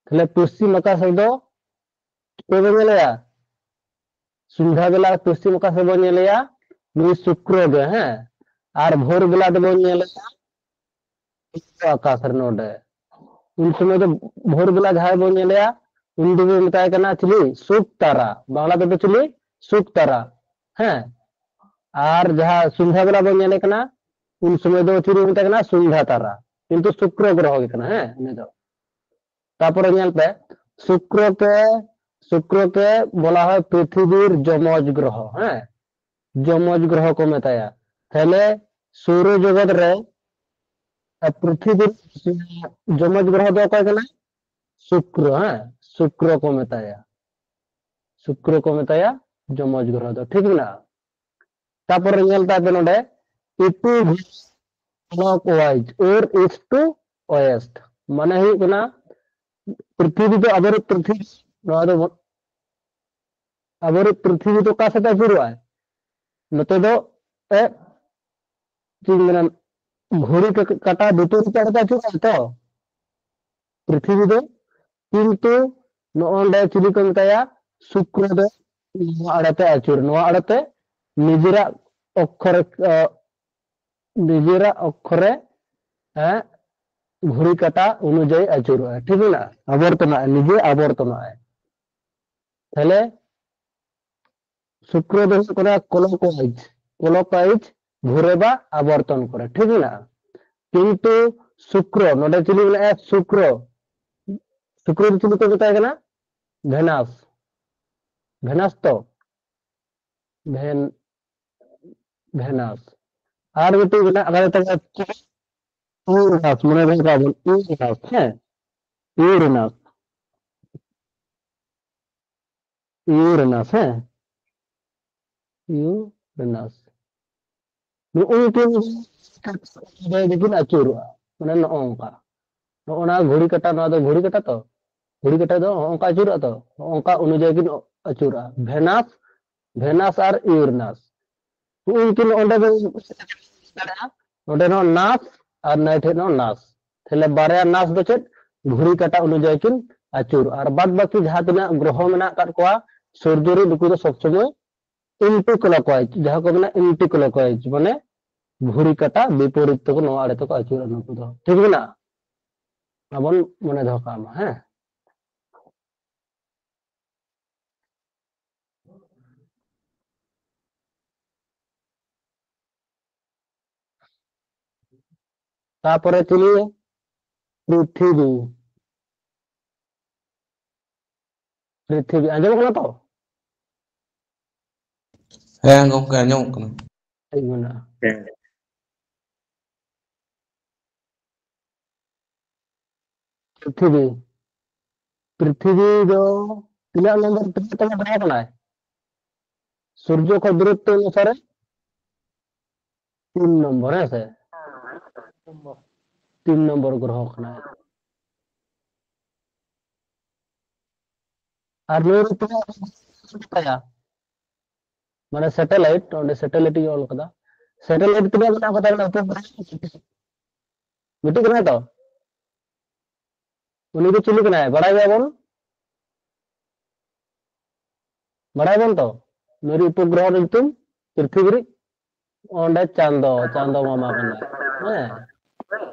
ᱛᱟᱦᱞᱮ ᱯᱚᱥᱪᱤᱢ ᱟᱠᱟᱥ ᱨᱮᱫᱚ ᱪᱮᱫ ᱵᱚᱱ ᱧᱮᱞᱮᱭᱟ? ᱥᱚᱱᱫᱷᱟ ᱵᱮᱞᱟ ᱯᱚᱥᱪᱤᱢ ᱟᱠᱟᱥ ᱨᱮᱵᱚᱱ ᱧᱮᱞᱮᱭᱟ ᱱᱩᱭ ᱥᱩᱠᱨᱚ ᱜᱮ, ᱦᱮᱸ᱾ ᱟᱨ ᱵᱷᱳᱨ ᱵᱮᱞᱟ ᱫᱚᱵᱚᱱ ᱧᱮᱞᱮᱭᱟ ᱩᱛᱛᱚᱨ ᱟᱠᱟᱥ ᱨᱮ ᱱᱚᱰᱮ᱾ ᱩᱱ ᱥᱚᱢᱚᱭ ᱫᱚ ᱵᱷᱳᱨ ᱵᱮᱞᱟ ᱡᱟᱦᱟᱸᱭ ᱵᱚᱱ ᱧᱮᱞᱮᱭᱟ, ᱩᱱᱤ ᱫᱚᱵᱚᱱ ᱢᱮᱛᱟᱭ ᱠᱟᱱᱟ ᱪᱤᱞᱤ? ᱥᱩᱠ ᱛᱟᱨᱟ, ᱵᱟᱝᱞᱟ ᱛᱮᱫᱚ ᱪᱤᱞᱤ? ᱥᱩᱠ ᱛᱟᱨᱟ, ᱦᱮᱸ᱾ ᱟᱨ ᱡᱟᱦᱟᱸ ᱥᱚᱱᱫᱷᱟ ᱵᱮᱞᱟ ᱵᱚᱱ ᱧᱮᱞᱮ ᱠᱟᱱᱟ, ᱩᱱ ᱥᱚᱢᱚᱭ ᱫᱚ ᱪᱤᱞᱤ ᱢᱮᱛᱟᱭ ᱠᱟᱱᱟ? ᱥᱚᱱᱫᱷᱟ ᱛᱟᱨᱟ, ᱠᱤᱱᱛᱩ ᱥᱩᱠᱨᱚ ᱜᱨᱚᱦᱚ ᱜᱮ ᱠᱟᱱᱟ, ᱦᱮᱸ, ᱩᱱᱤ ᱫᱚ᱾ ᱛᱟᱯᱚᱨᱮ ᱧᱮᱞ ᱯᱮ, ᱥᱩᱠᱨᱚ ᱠᱮ, ᱥᱩᱠᱨᱚ ᱠᱮ ᱵᱚᱞᱟ ᱦᱚᱭ ᱯᱨᱤᱛᱷᱤᱵᱤᱨ ᱡᱚᱢᱚᱡᱽ ᱜᱨᱚᱦᱚ, ᱦᱮᱸ, ᱡᱚᱢᱚᱡᱽ ᱜᱨᱚᱦᱚ ᱠᱚ ᱢᱮᱛᱟᱭᱟ᱾ ᱛᱟᱦᱞᱮ ᱥᱳᱨᱚ ᱡᱚᱜᱚᱛ ᱨᱮ, ᱟ, ᱯᱨᱤᱛᱷᱤᱵᱤᱨ ᱡᱚᱢᱚᱡᱽ ᱜᱨᱚᱦᱚ ᱫᱚ ᱚᱠᱚᱭ ᱠᱟᱱᱟᱭ? ᱥᱩᱠᱨᱚ, ᱦᱮᱸ, ᱥᱩᱠᱨᱚ ᱠᱚ ᱢᱮᱛᱟᱭᱟ, ᱥᱩᱠᱨᱚ ᱠᱚ ᱢᱮᱛᱟᱭᱟ ᱡᱚᱢᱚᱡᱽ ᱜᱨᱚᱦᱚ ᱫᱚ, ᱴᱷᱤᱠ ᱢᱮᱱᱟᱜᱼᱟ? ᱛᱟᱯᱚᱨᱮ ᱧᱮᱞ ᱛᱟᱭ ᱯᱮ ᱱᱚᱰᱮ, ᱤᱴᱩ ᱠᱞᱚᱠ ᱣᱟᱭᱤᱡ ᱳᱨ ᱤᱥᱴ ᱴᱩ ᱳᱭᱮᱥᱴ, ᱢᱟᱱᱮ ᱦᱩᱭᱩᱜ ᱠᱟᱱᱟ ᱯᱨᱤᱛᱷᱤᱵᱤ ᱫᱚ ᱟᱵᱚᱨᱮ ᱯᱨᱤᱛᱷᱤᱵᱤ, ᱱᱚᱣᱟ ᱫᱚ ᱵᱚ-, ᱟᱵᱚᱨᱮ ᱯᱨᱤᱛᱷᱤᱵᱤ ᱫᱚ ᱚᱠᱟ ᱥᱮᱫ ᱟᱹᱪᱩᱨᱚᱜᱼᱟᱭ? ᱱᱚᱛᱮ ᱫᱚ, ᱮ, ᱪᱮᱫ ᱤᱧ ᱢᱮᱱᱟ, ᱜᱷᱩᱲᱤ ᱠᱟ-, ᱠᱟᱴᱟ ᱵᱤᱯᱚᱨᱤᱛ ᱟᱲᱮ ᱛᱮ ᱟᱹᱪᱩᱨᱚᱜᱼᱟᱭ ᱛᱚ ᱯᱨᱤᱛᱷᱤᱵᱤ ᱫᱚ, ᱠᱤᱱᱛᱩ ᱱᱚᱜᱼᱚ ᱱᱚᱰᱮ ᱪᱤᱞᱤ ᱠᱚ ᱢᱮᱛᱟᱭᱟ? ᱥᱩᱠᱨᱚ ᱫᱚ ᱱᱚᱣᱟ ᱟᱲᱮᱛᱮ ᱟᱹᱪᱩᱨ, ᱱᱚᱣᱟ ᱟᱲᱮᱛᱮ ᱱᱤᱡᱮᱨᱟᱜ ᱚᱠᱠᱷᱚᱨᱮ, ᱟ, ᱱᱤᱡᱮᱨᱟᱜ ᱚᱠᱠᱷᱚᱨᱮ, ᱦᱮᱸ, ᱜᱷᱩᱲᱤ ᱠᱟᱴᱟ ᱚᱱᱩᱡᱟᱭᱤ ᱟᱹᱪᱩᱨᱚᱜᱼᱟᱭ, ᱴᱷᱤᱠ ᱢᱮᱱᱟᱜᱼᱟ? ᱟᱵᱚᱨᱛᱚᱱᱟᱜᱼᱟᱭ, ᱱᱤᱡᱮ ᱟᱵᱚᱨᱛᱚᱱᱟᱜᱼᱟᱭ᱾ ᱛᱟᱦᱞᱮ ᱥᱩᱠᱨᱚ ᱫᱚ ᱦᱩᱭᱩᱜ ᱠᱟᱱᱟ ᱠᱞᱚᱠᱣᱟᱭᱤᱡ, ᱠᱞᱚᱠᱣᱟᱭᱤᱡ ᱜᱷᱩᱨᱮ ᱵᱟ ᱟᱵᱚᱨᱛᱚᱱ ᱠᱚᱨᱮ, ᱴᱷᱤᱠ ᱢᱮᱱᱟᱜᱼᱟ᱾ ᱠᱤᱱᱛᱩ ᱥᱩᱠᱨᱚ ᱱᱚᱰᱮ ᱪᱤᱞᱤ ᱢᱮᱱᱟᱜᱼᱟ? ᱥᱩᱠᱨᱚ, ᱥᱩᱠᱨᱚ ᱫᱚ ᱪᱤᱞᱤ ᱠᱚ ᱢᱮᱛᱟᱭ ᱠᱟᱱᱟ? ᱵᱷᱮᱱᱟᱥ, ᱵᱷᱮᱱᱟᱥ ᱛᱚ, ᱵᱷᱮᱱ ᱵᱷᱮᱱᱟᱥ᱾ ᱟᱨ ᱢᱤᱫᱴᱤᱡ ᱢᱮᱱᱟᱜ ᱟᱠᱟᱫᱟ ᱛᱟᱵᱚᱱᱟ ᱤᱭᱩᱨᱮᱱᱟᱥ, ᱢᱚᱱᱮ ᱨᱮ ᱨᱟᱠᱟᱵ ᱵᱚᱱ ᱤᱭᱩᱨᱮᱱᱟᱥ, ᱦᱮᱸ, ᱤᱭᱩᱨᱮᱱᱟᱥ, ᱤᱭᱩᱨᱮᱱᱟᱥ, ᱦᱮᱸ, ᱤᱭᱩᱨᱮᱱᱟᱥ᱾ ᱱᱩᱜᱼᱩ ᱱᱩᱠᱤᱱ ᱫᱚᱠᱤᱱ ᱟᱹᱪᱩᱨᱚᱜᱼᱟ, ᱢᱟᱱᱮ ᱱᱚᱜᱼᱚ ᱱᱚᱝᱠᱟ᱾ ᱱᱚᱜᱼᱚ ᱱᱟ ᱜᱷᱩᱲᱤ ᱠᱟᱴᱟ, ᱱᱚᱣᱟ ᱫᱚ ᱜᱷᱩᱲᱤ ᱠᱟᱴᱟ ᱛᱚ, ᱜᱷᱩᱲᱤ ᱠᱟᱴᱟ ᱫᱚ ᱱᱚᱜᱼᱚ ᱱᱚᱝᱠᱟ ᱟᱹᱪᱩᱨᱚᱜᱼᱟ ᱛᱚ, ᱱᱚᱜᱼᱚ ᱱᱚᱝᱠᱟ ᱚᱱᱩᱡᱟᱭᱤ ᱠᱤᱱ ᱟᱹᱪᱩᱨᱚᱜᱼᱟ, ᱵᱷᱮᱱᱟᱥ, ᱵᱷᱮᱱᱟᱥ ᱟᱨ ᱤᱭᱩᱨᱮᱱᱟᱥ᱾ ᱩᱱᱠᱤᱱ ᱚᱸᱰᱮ ᱫᱚ ᱱᱚᱰᱮ ᱦᱚᱸ ᱱᱟᱥ ᱟᱨ ᱱᱟᱭ ᱴᱷᱮᱱ ᱦᱚᱸ ᱱᱟᱥ᱾ ᱛᱟᱦᱞᱮ ᱵᱟᱨᱭᱟ ᱱᱟᱥ ᱫᱚ ᱪᱮᱫ? ᱜᱷᱩᱲᱤ ᱠᱟᱴᱟ ᱚᱱᱩᱡᱟᱭᱤ ᱠᱤᱱ ᱟᱹᱪᱩᱨ᱾ ᱟᱨ ᱵᱟᱫ ᱵᱟᱹᱠᱤ ᱡᱟᱦᱟᱸ ᱛᱤᱱᱟᱹᱜ ᱜᱨᱚᱦᱚ ᱢᱮᱱᱟᱜ ᱟᱠᱟᱫ ᱠᱚᱣᱟ ᱥᱩᱨᱡᱚ ᱨᱮ, ᱱᱩᱠᱩ ᱫᱚ ᱥᱚᱵ ᱥᱚᱢᱚᱭ ᱮᱱᱴᱤ ᱠᱞᱚᱠᱣᱟᱭᱤᱡ, ᱡᱟᱦᱟᱸ ᱠᱚ ᱢᱮᱱᱟ ᱮᱱᱴᱤ ᱠᱞᱚᱠᱣᱟᱭᱤᱡ, ᱢᱟᱱᱮ ᱜᱷᱩᱲᱤ ᱠᱟᱴᱟ ᱵᱤᱯᱚᱨᱤᱛ ᱛᱮᱠᱚ ᱱᱚᱣᱟ ᱟᱲᱮ ᱛᱮᱠᱚ ᱟᱹᱪᱩᱨᱟ ᱱᱩᱠᱩ ᱫᱚ᱾ ᱴᱷᱤᱠ ᱢᱮᱱᱟᱜᱼᱟ? ᱟᱵᱚᱱ ᱢᱚᱱᱮ ᱫᱚᱦᱚ ᱠᱟᱜ ᱢᱟ, ᱦᱮᱸ᱾ ᱛᱟᱯᱚᱨᱮ ᱪᱤᱞᱤ? ᱯᱨᱤᱛᱷᱤᱵᱤ᱾ ᱯᱨᱤᱛᱷᱤᱵᱤ ᱟᱸᱡᱚᱢᱚᱜ ᱠᱟᱱᱟ ᱛᱚ? ᱦᱮᱸ ᱜᱚᱝᱠᱮ, ᱟᱸᱡᱚᱢᱚᱜ ᱠᱟᱱᱟ᱾ ᱴᱷᱤᱠ ᱢᱮᱱᱟᱜᱼᱟ᱾ ᱯᱨᱤᱛᱷᱤᱵᱤ, ᱯᱨᱤᱛᱷᱤᱵᱤ ᱫᱚ ᱛᱤᱱᱟᱹᱜ ᱱᱚᱢᱵᱚᱨ, ᱛᱤᱱᱟᱹᱜ ᱛᱟᱵᱚᱱ ᱜᱨᱚᱦᱚ ᱠᱟᱱᱟᱭ? ᱥᱩᱨᱡᱚ ᱠᱷᱚᱱ ᱫᱩᱨᱚᱛᱛᱚ ᱚᱱᱩᱥᱟᱨᱮ ᱛᱤᱱ ᱱᱚᱢᱵᱚᱨ, ᱦᱮᱸ ᱥᱮ? ᱛᱤᱱ ᱱᱚᱢᱵᱚᱨ ᱜᱨᱚᱦᱚ ᱠᱟᱱᱟᱭ᱾ ᱟᱨ ᱱᱩᱭ ᱨᱮ ᱛᱤᱱᱟᱹᱜ ᱛᱟᱭᱟ? ᱢᱟᱱᱮ ᱥᱮᱴᱮᱞᱟᱭᱤᱴ, ᱚᱸᱰᱮ ᱥᱮᱴᱮᱞᱟᱭᱤᱴ ᱤᱧ ᱚᱞ ᱠᱟᱫᱟ᱾ ᱥᱮᱴᱮᱞᱟᱭᱤᱴ ᱛᱤᱱᱟᱹᱜ ᱢᱮᱱᱟᱜ ᱠᱚ ᱛᱟᱵᱚᱱᱟ ᱩᱯᱚᱜᱨᱚᱦᱚ? ᱢᱤᱫᱴᱤᱡ ᱠᱟᱱᱟᱭ ᱛᱚ? ᱩᱱᱤ ᱫᱚ ᱪᱤᱞᱤ ᱠᱟᱱᱟᱭ ᱵᱟᱲᱟᱭ ᱜᱮᱭᱟᱵᱚᱱ? ᱵᱟᱲᱟᱭ ᱵᱚᱱ ᱛᱚ? ᱱᱩᱭ ᱩᱯᱚᱜᱨᱚᱦᱚ ᱨᱮ ᱧᱩᱛᱩᱢ ᱯᱨᱤᱛᱷᱤᱵᱤ ᱨᱮ, ᱚᱸᱰᱮ ᱪᱟᱸᱫᱚ, ᱪᱟᱸᱫᱚ ᱢᱟᱢᱟ ᱠᱟᱱᱟᱭ᱾ ᱦᱮᱸ,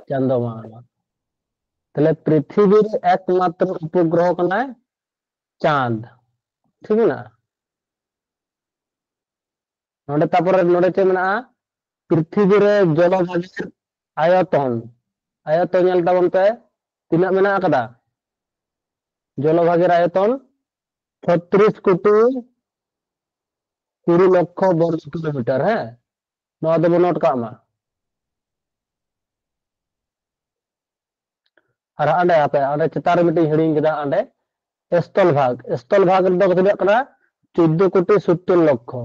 ᱪᱟᱸᱫᱚ ᱢᱟᱢᱟ᱾ ᱛᱟᱦᱞᱮ ᱯᱨᱤᱛᱷᱤᱵᱤ ᱨᱮ ᱮᱠᱢᱟᱛᱨᱚ ᱩᱯᱚᱜᱨᱚᱦᱚ ᱠᱟᱱᱟᱭ ᱪᱟᱸᱫ᱾ ᱴᱷᱤᱠ ᱢᱮᱱᱟᱜᱼᱟ᱾ ᱱᱚᱰᱮ ᱛᱟᱯᱚᱨᱮ ᱱᱚᱰᱮ ᱪᱮᱫ ᱢᱮᱱᱟᱜᱼᱟ? ᱯᱨᱤᱛᱷᱤᱵᱤ ᱨᱮ ᱡᱚᱞᱚ ᱵᱷᱟᱜᱤᱨ ᱟᱭᱚᱛᱚᱱ, ᱟᱭᱚᱛᱚᱱ ᱧᱮᱞ ᱛᱟᱵᱚᱱ ᱯᱮ, ᱛᱤᱱᱟᱹᱜ ᱢᱮᱱᱟᱜ ᱟᱠᱟᱫᱟ? ᱡᱚᱞᱚ ᱵᱷᱟᱜᱤᱨ ᱟᱭᱚᱛᱚᱱ ᱪᱷᱚᱛᱨᱤᱥ ᱠᱳᱴᱤ ᱠᱩᱲᱤ ᱞᱚᱠᱠᱷᱚ ᱵᱚᱨᱜᱚ ᱠᱤᱞᱳᱢᱤᱴᱟᱨ᱾ ᱦᱮᱸ, ᱱᱚᱣᱟ ᱫᱚᱵᱚᱱ ᱱᱳᱴ ᱠᱟᱜ ᱢᱟ᱾ ᱟᱨ ᱦᱟᱸᱰᱮ ᱦᱟᱯᱮ, ᱚᱸᱰᱮ ᱪᱮᱛᱟᱱ ᱨᱮ ᱢᱤᱫᱴᱤᱡ ᱦᱤᱲᱤᱧ ᱠᱮᱫᱟ, ᱚᱸᱰᱮ ᱥᱛᱷᱚᱞ ᱵᱷᱟᱜᱽ, ᱥᱛᱷᱚᱞ ᱵᱷᱟᱜᱽ ᱨᱮᱫᱚ ᱛᱤᱱᱟᱹᱜ ᱠᱟᱱᱟ? ᱪᱳᱫᱽᱫᱳ ᱠᱳᱴᱤ ᱥᱳᱛᱛᱳᱨ ᱞᱚᱠᱠᱷᱚ᱾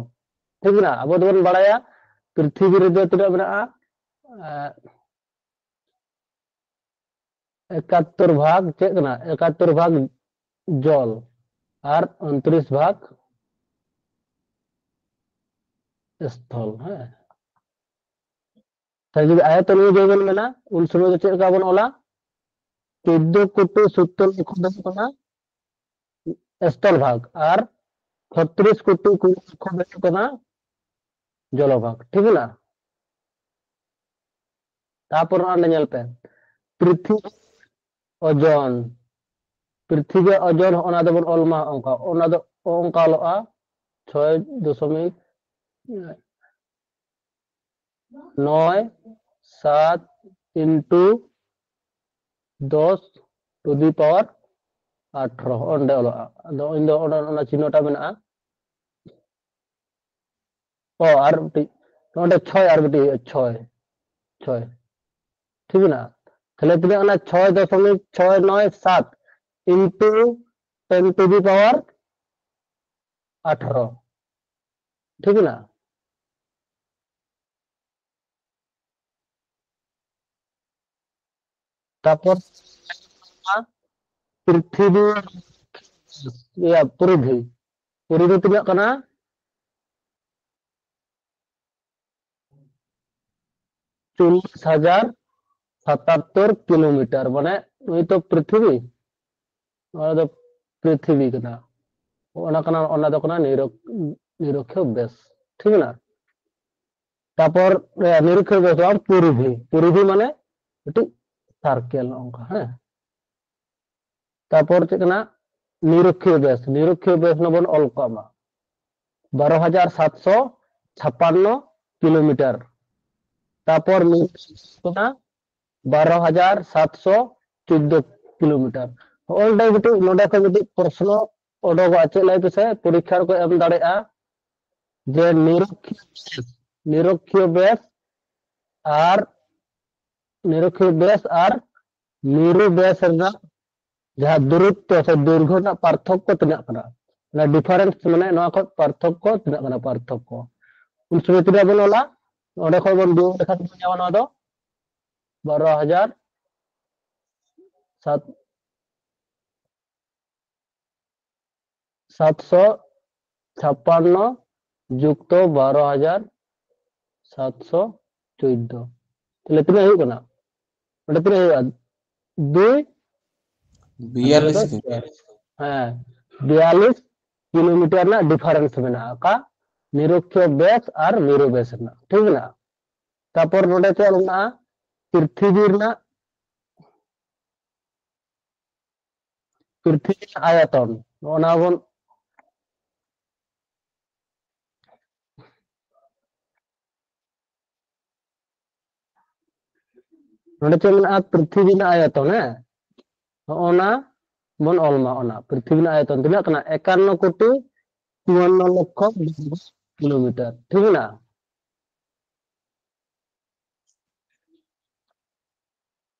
ᱴᱷᱤᱠ ᱢᱮᱱᱟᱜᱼᱟ? ᱟᱵᱚ ᱫᱚᱵᱚᱱ ᱵᱟᱲᱟᱭᱟ ᱯᱨᱤᱛᱷᱤᱵᱤ ᱨᱮᱫᱚ ᱛᱤᱱᱟᱹᱜ ᱢᱮᱱᱟᱜᱼᱟ? ᱮᱸ, ᱮᱠᱟᱛᱛᱳᱨ ᱵᱷᱟᱜᱽ ᱪᱮᱫ ᱠᱟᱱᱟ? ᱮᱠᱟᱛᱛᱳᱨ ᱵᱷᱟᱜᱽ ᱡᱚᱞ ᱟᱨ ᱩᱱᱛᱨᱤᱥ ᱵᱷᱟᱜᱽ ᱥᱛᱷᱚᱞ᱾ ᱦᱮᱸ, ᱛᱟᱦᱞᱮ ᱡᱩᱫᱤ ᱟᱭᱚᱛᱚᱱ ᱚᱱᱩᱡᱟᱭᱤ ᱵᱚᱱ ᱢᱮᱱᱟ, ᱩᱱ ᱥᱚᱢᱚᱭ ᱫᱚ ᱪᱮᱫ ᱞᱮᱠᱟ ᱵᱚᱱ ᱚᱞᱟ? ᱪᱳᱫᱽᱫᱳ ᱠᱳᱴᱤ ᱥᱳᱛᱛᱳᱨ ᱞᱚᱠᱠᱷᱚ ᱫᱚ ᱦᱩᱭᱩᱜ ᱠᱟᱱᱟ ᱥᱛᱷᱚᱞ ᱵᱷᱟᱜᱽ ᱟᱨ ᱪᱷᱚᱛᱨᱤᱥ ᱠᱳᱴᱤ ᱠᱩᱲᱤ ᱞᱚᱠᱠᱷᱚ ᱫᱚ ᱦᱩᱭᱩᱜ ᱠᱟᱱᱟ ᱡᱚᱞᱚ ᱵᱷᱟᱜᱽ᱾ ᱴᱷᱤᱠ ᱢᱮᱱᱟᱜᱼᱟ? ᱛᱟᱯᱚᱨ ᱚᱸᱰᱮ ᱧᱮᱞ ᱯᱮ, ᱯᱨᱤᱛᱷᱤᱵᱤ ᱳᱡᱚᱱ, ᱯᱨᱤᱛᱷᱤᱵᱤ ᱳᱡᱚᱱ ᱚᱱᱟ ᱫᱚᱵᱚᱱ ᱚᱞ ᱢᱟ ᱚᱱᱠᱟ, ᱚᱱᱟ ᱫᱚ ᱚᱱᱠᱟ ᱚᱞᱚᱜᱼᱟ, ᱪᱷᱚᱭ ᱫᱚᱥᱚᱢᱤᱠ ᱱᱚᱭ ᱥᱟᱛ into ᱫᱚᱥ to the power ᱟᱴᱷᱨᱚ, ᱚᱸᱰᱮ ᱚᱞᱚᱜᱼᱟ᱾ ᱟᱫᱚ ᱤᱧ ᱫᱚ ᱚᱱᱟ, ᱚᱱᱟ ᱪᱤᱱᱦᱚᱴᱟ ᱢᱮᱱᱟᱜᱼᱟ᱾ ᱚ, ᱟᱨ ᱢᱤᱫᱴᱤᱡ ᱱᱚᱰᱮ ᱪᱷᱚᱭ, ᱟᱨ ᱢᱤᱫᱴᱤᱡ ᱦᱩᱭᱩᱜᱼᱟ, ᱪᱷᱚᱭ, ᱪᱷᱚᱭ᱾ ᱴᱷᱤᱠ ᱢᱮᱱᱟᱜᱼᱟ? ᱛᱟᱦᱞᱮ ᱛᱤᱱᱟᱹᱜ ᱚᱱᱟ ᱪᱷᱚᱭ ᱫᱚᱥᱚᱢᱤᱠ ᱪᱷᱚᱭ ᱱᱚᱭ ᱥᱟᱛ into ten to the power ᱟᱴᱷᱨᱚ᱾ ᱴᱷᱤᱠ ᱢᱮᱱᱟᱜᱼᱟ? ᱛᱟᱯᱚᱨ ᱯᱨᱤᱛᱷᱤᱵᱤ, ᱤᱭᱟ, ᱯᱩᱨᱤᱫᱷᱤ, ᱯᱩᱨᱤᱫᱷᱤ ᱛᱤᱱᱟᱹᱜ ᱠᱟᱱᱟ? ᱪᱚᱞᱞᱤᱥ ᱦᱟᱡᱟᱨ ᱥᱟᱛᱟᱛᱛᱳᱨ ᱠᱤᱞᱳᱢᱤᱴᱟᱨ, ᱢᱟᱱᱮ ᱱᱩᱭ ᱛᱚ ᱯᱨᱤᱛᱷᱤᱵᱤ, ᱱᱚᱣᱟ ᱫᱚ ᱯᱨᱤᱛᱷᱤᱵᱤ ᱠᱟᱱᱟ, ᱚᱱᱟ ᱠᱟᱱᱟ, ᱚᱱᱟ ᱫᱚ ᱠᱟᱱᱟ ᱱᱤᱨᱚᱠ-, ᱱᱤᱨᱚᱠᱷᱭᱚ ᱵᱮᱥ᱾ ᱴᱷᱤᱠ ᱢᱮᱱᱟᱜᱼᱟ? ᱛᱟᱯᱚᱨ, ᱮ, ᱱᱤᱨᱚᱠᱷᱭᱚ ᱵᱮᱥ ᱫᱚ ᱵᱟᱝ, ᱯᱚᱨᱤᱫᱷᱤ᱾ ᱯᱚᱨᱤᱫᱷᱤ ᱢᱟᱱᱮ ᱢᱤᱫᱴᱤᱡ ᱥᱟᱨᱠᱮᱞ, ᱱᱚᱜᱼᱚ ᱱᱚᱝᱠᱟ, ᱦᱮᱸ᱾ ᱛᱟᱯᱚᱨ ᱪᱮᱫ ᱠᱟᱱᱟ? ᱱᱤᱨᱚᱠᱷᱤᱭᱚ ᱵᱮᱥ, ᱱᱤᱨᱚᱠᱷᱤᱭᱚ ᱵᱮᱥ ᱦᱚᱸ ᱵᱚᱱ ᱚᱞ ᱠᱟᱜ ᱢᱟ, ᱵᱟᱨᱚ ᱦᱟᱡᱟᱨ ᱥᱟᱛᱥᱚ ᱪᱷᱟᱯᱟᱱᱱᱚ ᱠᱤᱞᱳᱢᱤᱴᱟᱨ᱾ ᱛᱟᱨᱯᱚᱨ ᱢᱤᱨᱩ ᱵᱮᱥ ᱠᱟᱱᱟ ᱵᱟᱨᱚ ᱦᱟᱡᱟᱨ ᱥᱟᱛᱥᱚ ᱪᱳᱫᱫᱳ ᱠᱤᱞᱳᱢᱤᱴᱟᱨ᱾ ᱱᱚᱜᱼᱚᱭ ᱱᱚᱰᱮ ᱢᱤᱫᱴᱤᱡ, ᱱᱚᱰᱮ ᱠᱷᱚᱱ ᱢᱤᱫᱴᱤᱡ ᱯᱨᱚᱥᱱᱚ ᱚᱰᱚᱠᱚᱜᱼᱟ, ᱪᱮᱫ ᱞᱟᱹᱭ ᱯᱮᱥᱮ, ᱯᱚᱨᱤᱠᱠᱷᱟ ᱨᱮᱠᱚ ᱮᱢ ᱫᱟᱲᱮᱭᱟᱜᱼᱟ ᱡᱮ ᱱᱤᱨᱚᱠᱷᱤᱭᱚ ᱵᱮᱥ, ᱱᱤᱨᱚᱠᱷᱤᱭᱚ ᱵᱮᱥ ᱟᱨ ᱱᱤᱨᱚᱠᱷᱤᱭᱚ ᱵᱮᱥ ᱟᱨ ᱢᱤᱨᱩ ᱵᱮᱥ ᱨᱮᱱᱟᱜ ᱡᱟᱦᱟᱸ ᱫᱩᱨᱚᱛᱛᱚ ᱥᱮ ᱫᱳᱭᱨᱜᱷᱚ ᱨᱮᱱᱟᱜ ᱯᱟᱨᱛᱷᱚᱠᱠᱚ ᱛᱤᱱᱟᱹᱜ ᱠᱟᱱᱟ, ᱚᱱᱟ ᱰᱤᱯᱷᱟᱨᱮᱱᱥ, ᱢᱟᱱᱮ ᱱᱚᱣᱟ ᱠᱷᱚᱱ ᱯᱟᱨᱛᱷᱚᱠᱠᱚ ᱛᱤᱱᱟᱹᱜ ᱠᱟᱱᱟ, ᱯᱟᱨᱛᱷᱚᱠᱠᱚ᱾ ᱩᱱ ᱥᱚᱢᱚᱭ ᱛᱤᱱᱟᱹᱜ ᱵᱚᱱ ᱚᱞᱟ, ᱚᱸᱰᱮ ᱠᱷᱚᱱ ᱵᱚᱱ ᱵᱤᱭᱳᱜ ᱞᱮᱠᱷᱟᱱ ᱵᱚᱱ ᱧᱟᱢᱟ ᱱᱚᱣᱟ ᱫᱚ ᱵᱟᱨᱚ ᱦᱟᱡᱟᱨ ᱥᱟᱛ ᱥᱟᱛᱥᱚ ᱪᱷᱟᱯᱟᱱᱱᱚ ᱡᱩᱠᱛᱚ ᱵᱟᱨᱚ ᱦᱟᱡᱟᱨ ᱥᱟᱛᱥᱚ ᱪᱳᱫᱫᱳ᱾ ᱛᱟᱦᱞᱮ ᱛᱤᱱᱟᱹᱜ ᱦᱩᱭᱩᱜ ᱠᱟᱱᱟ? ᱚᱸᱰᱮ ᱛᱤᱱᱟᱹᱜ ᱦᱩᱭᱩᱜᱼᱟ? ᱫᱩᱭ, ᱵᱤᱭᱟᱞᱞᱤᱥ᱾ ᱦᱮᱸ, ᱵᱤᱭᱟᱞᱞᱤᱥ ᱠᱤᱞᱳᱢᱤᱴᱟᱨ ᱨᱮᱱᱟᱜ ᱰᱤᱯᱷᱟᱨᱮᱱᱥ ᱢᱮᱱᱟᱜᱼᱟ, ᱚᱠᱟ ᱱᱤᱨᱚᱠᱷᱤᱭᱚ ᱵᱮᱥ ᱟᱨ ᱢᱤᱨᱩ ᱵᱮᱥ ᱨᱮᱱᱟᱜ, ᱴᱷᱤᱠ ᱢᱮᱱᱟᱜᱼᱟ᱾ ᱛᱟᱨᱯᱚᱨ ᱱᱚᱰᱮ ᱪᱮᱫ ᱢᱮᱱᱟᱜᱼᱟ? ᱯᱨᱤᱛᱷᱤᱵᱤ ᱨᱮᱱᱟᱜ, ᱯᱨᱤᱛᱷᱤᱵᱤ ᱨᱮᱱᱟᱜ ᱟᱭᱚᱛᱚᱱ, ᱱᱚᱜᱼᱚ ᱱᱟ ᱵᱚᱱ ᱱᱚᱰᱮ ᱪᱮᱫ ᱢᱮᱱᱟᱜᱼᱟ? ᱯᱨᱤᱛᱷᱤᱵᱤ ᱨᱮᱱᱟᱜ ᱟᱭᱚᱛᱚᱱ, ᱦᱮᱸ, ᱱᱚᱜᱼᱚ ᱱᱟ ᱵᱚᱱ ᱚᱞ ᱢᱟ᱾ ᱚᱱᱟ ᱯᱨᱤᱛᱷᱤᱵᱤ ᱨᱮᱱᱟᱜ ᱟᱭᱚᱛᱚᱱ ᱛᱤᱱᱟᱹᱜ ᱠᱟᱱᱟ? ᱮᱠᱟᱱᱱᱚ ᱠᱳᱴᱤ ᱪᱩᱣᱟᱱᱱᱚ ᱞᱚᱠᱠᱷᱚ ᱠᱤᱞᱳᱢᱤᱴᱟᱨ, ᱴᱷᱤᱠ ᱢᱮᱱᱟᱜᱼᱟ᱾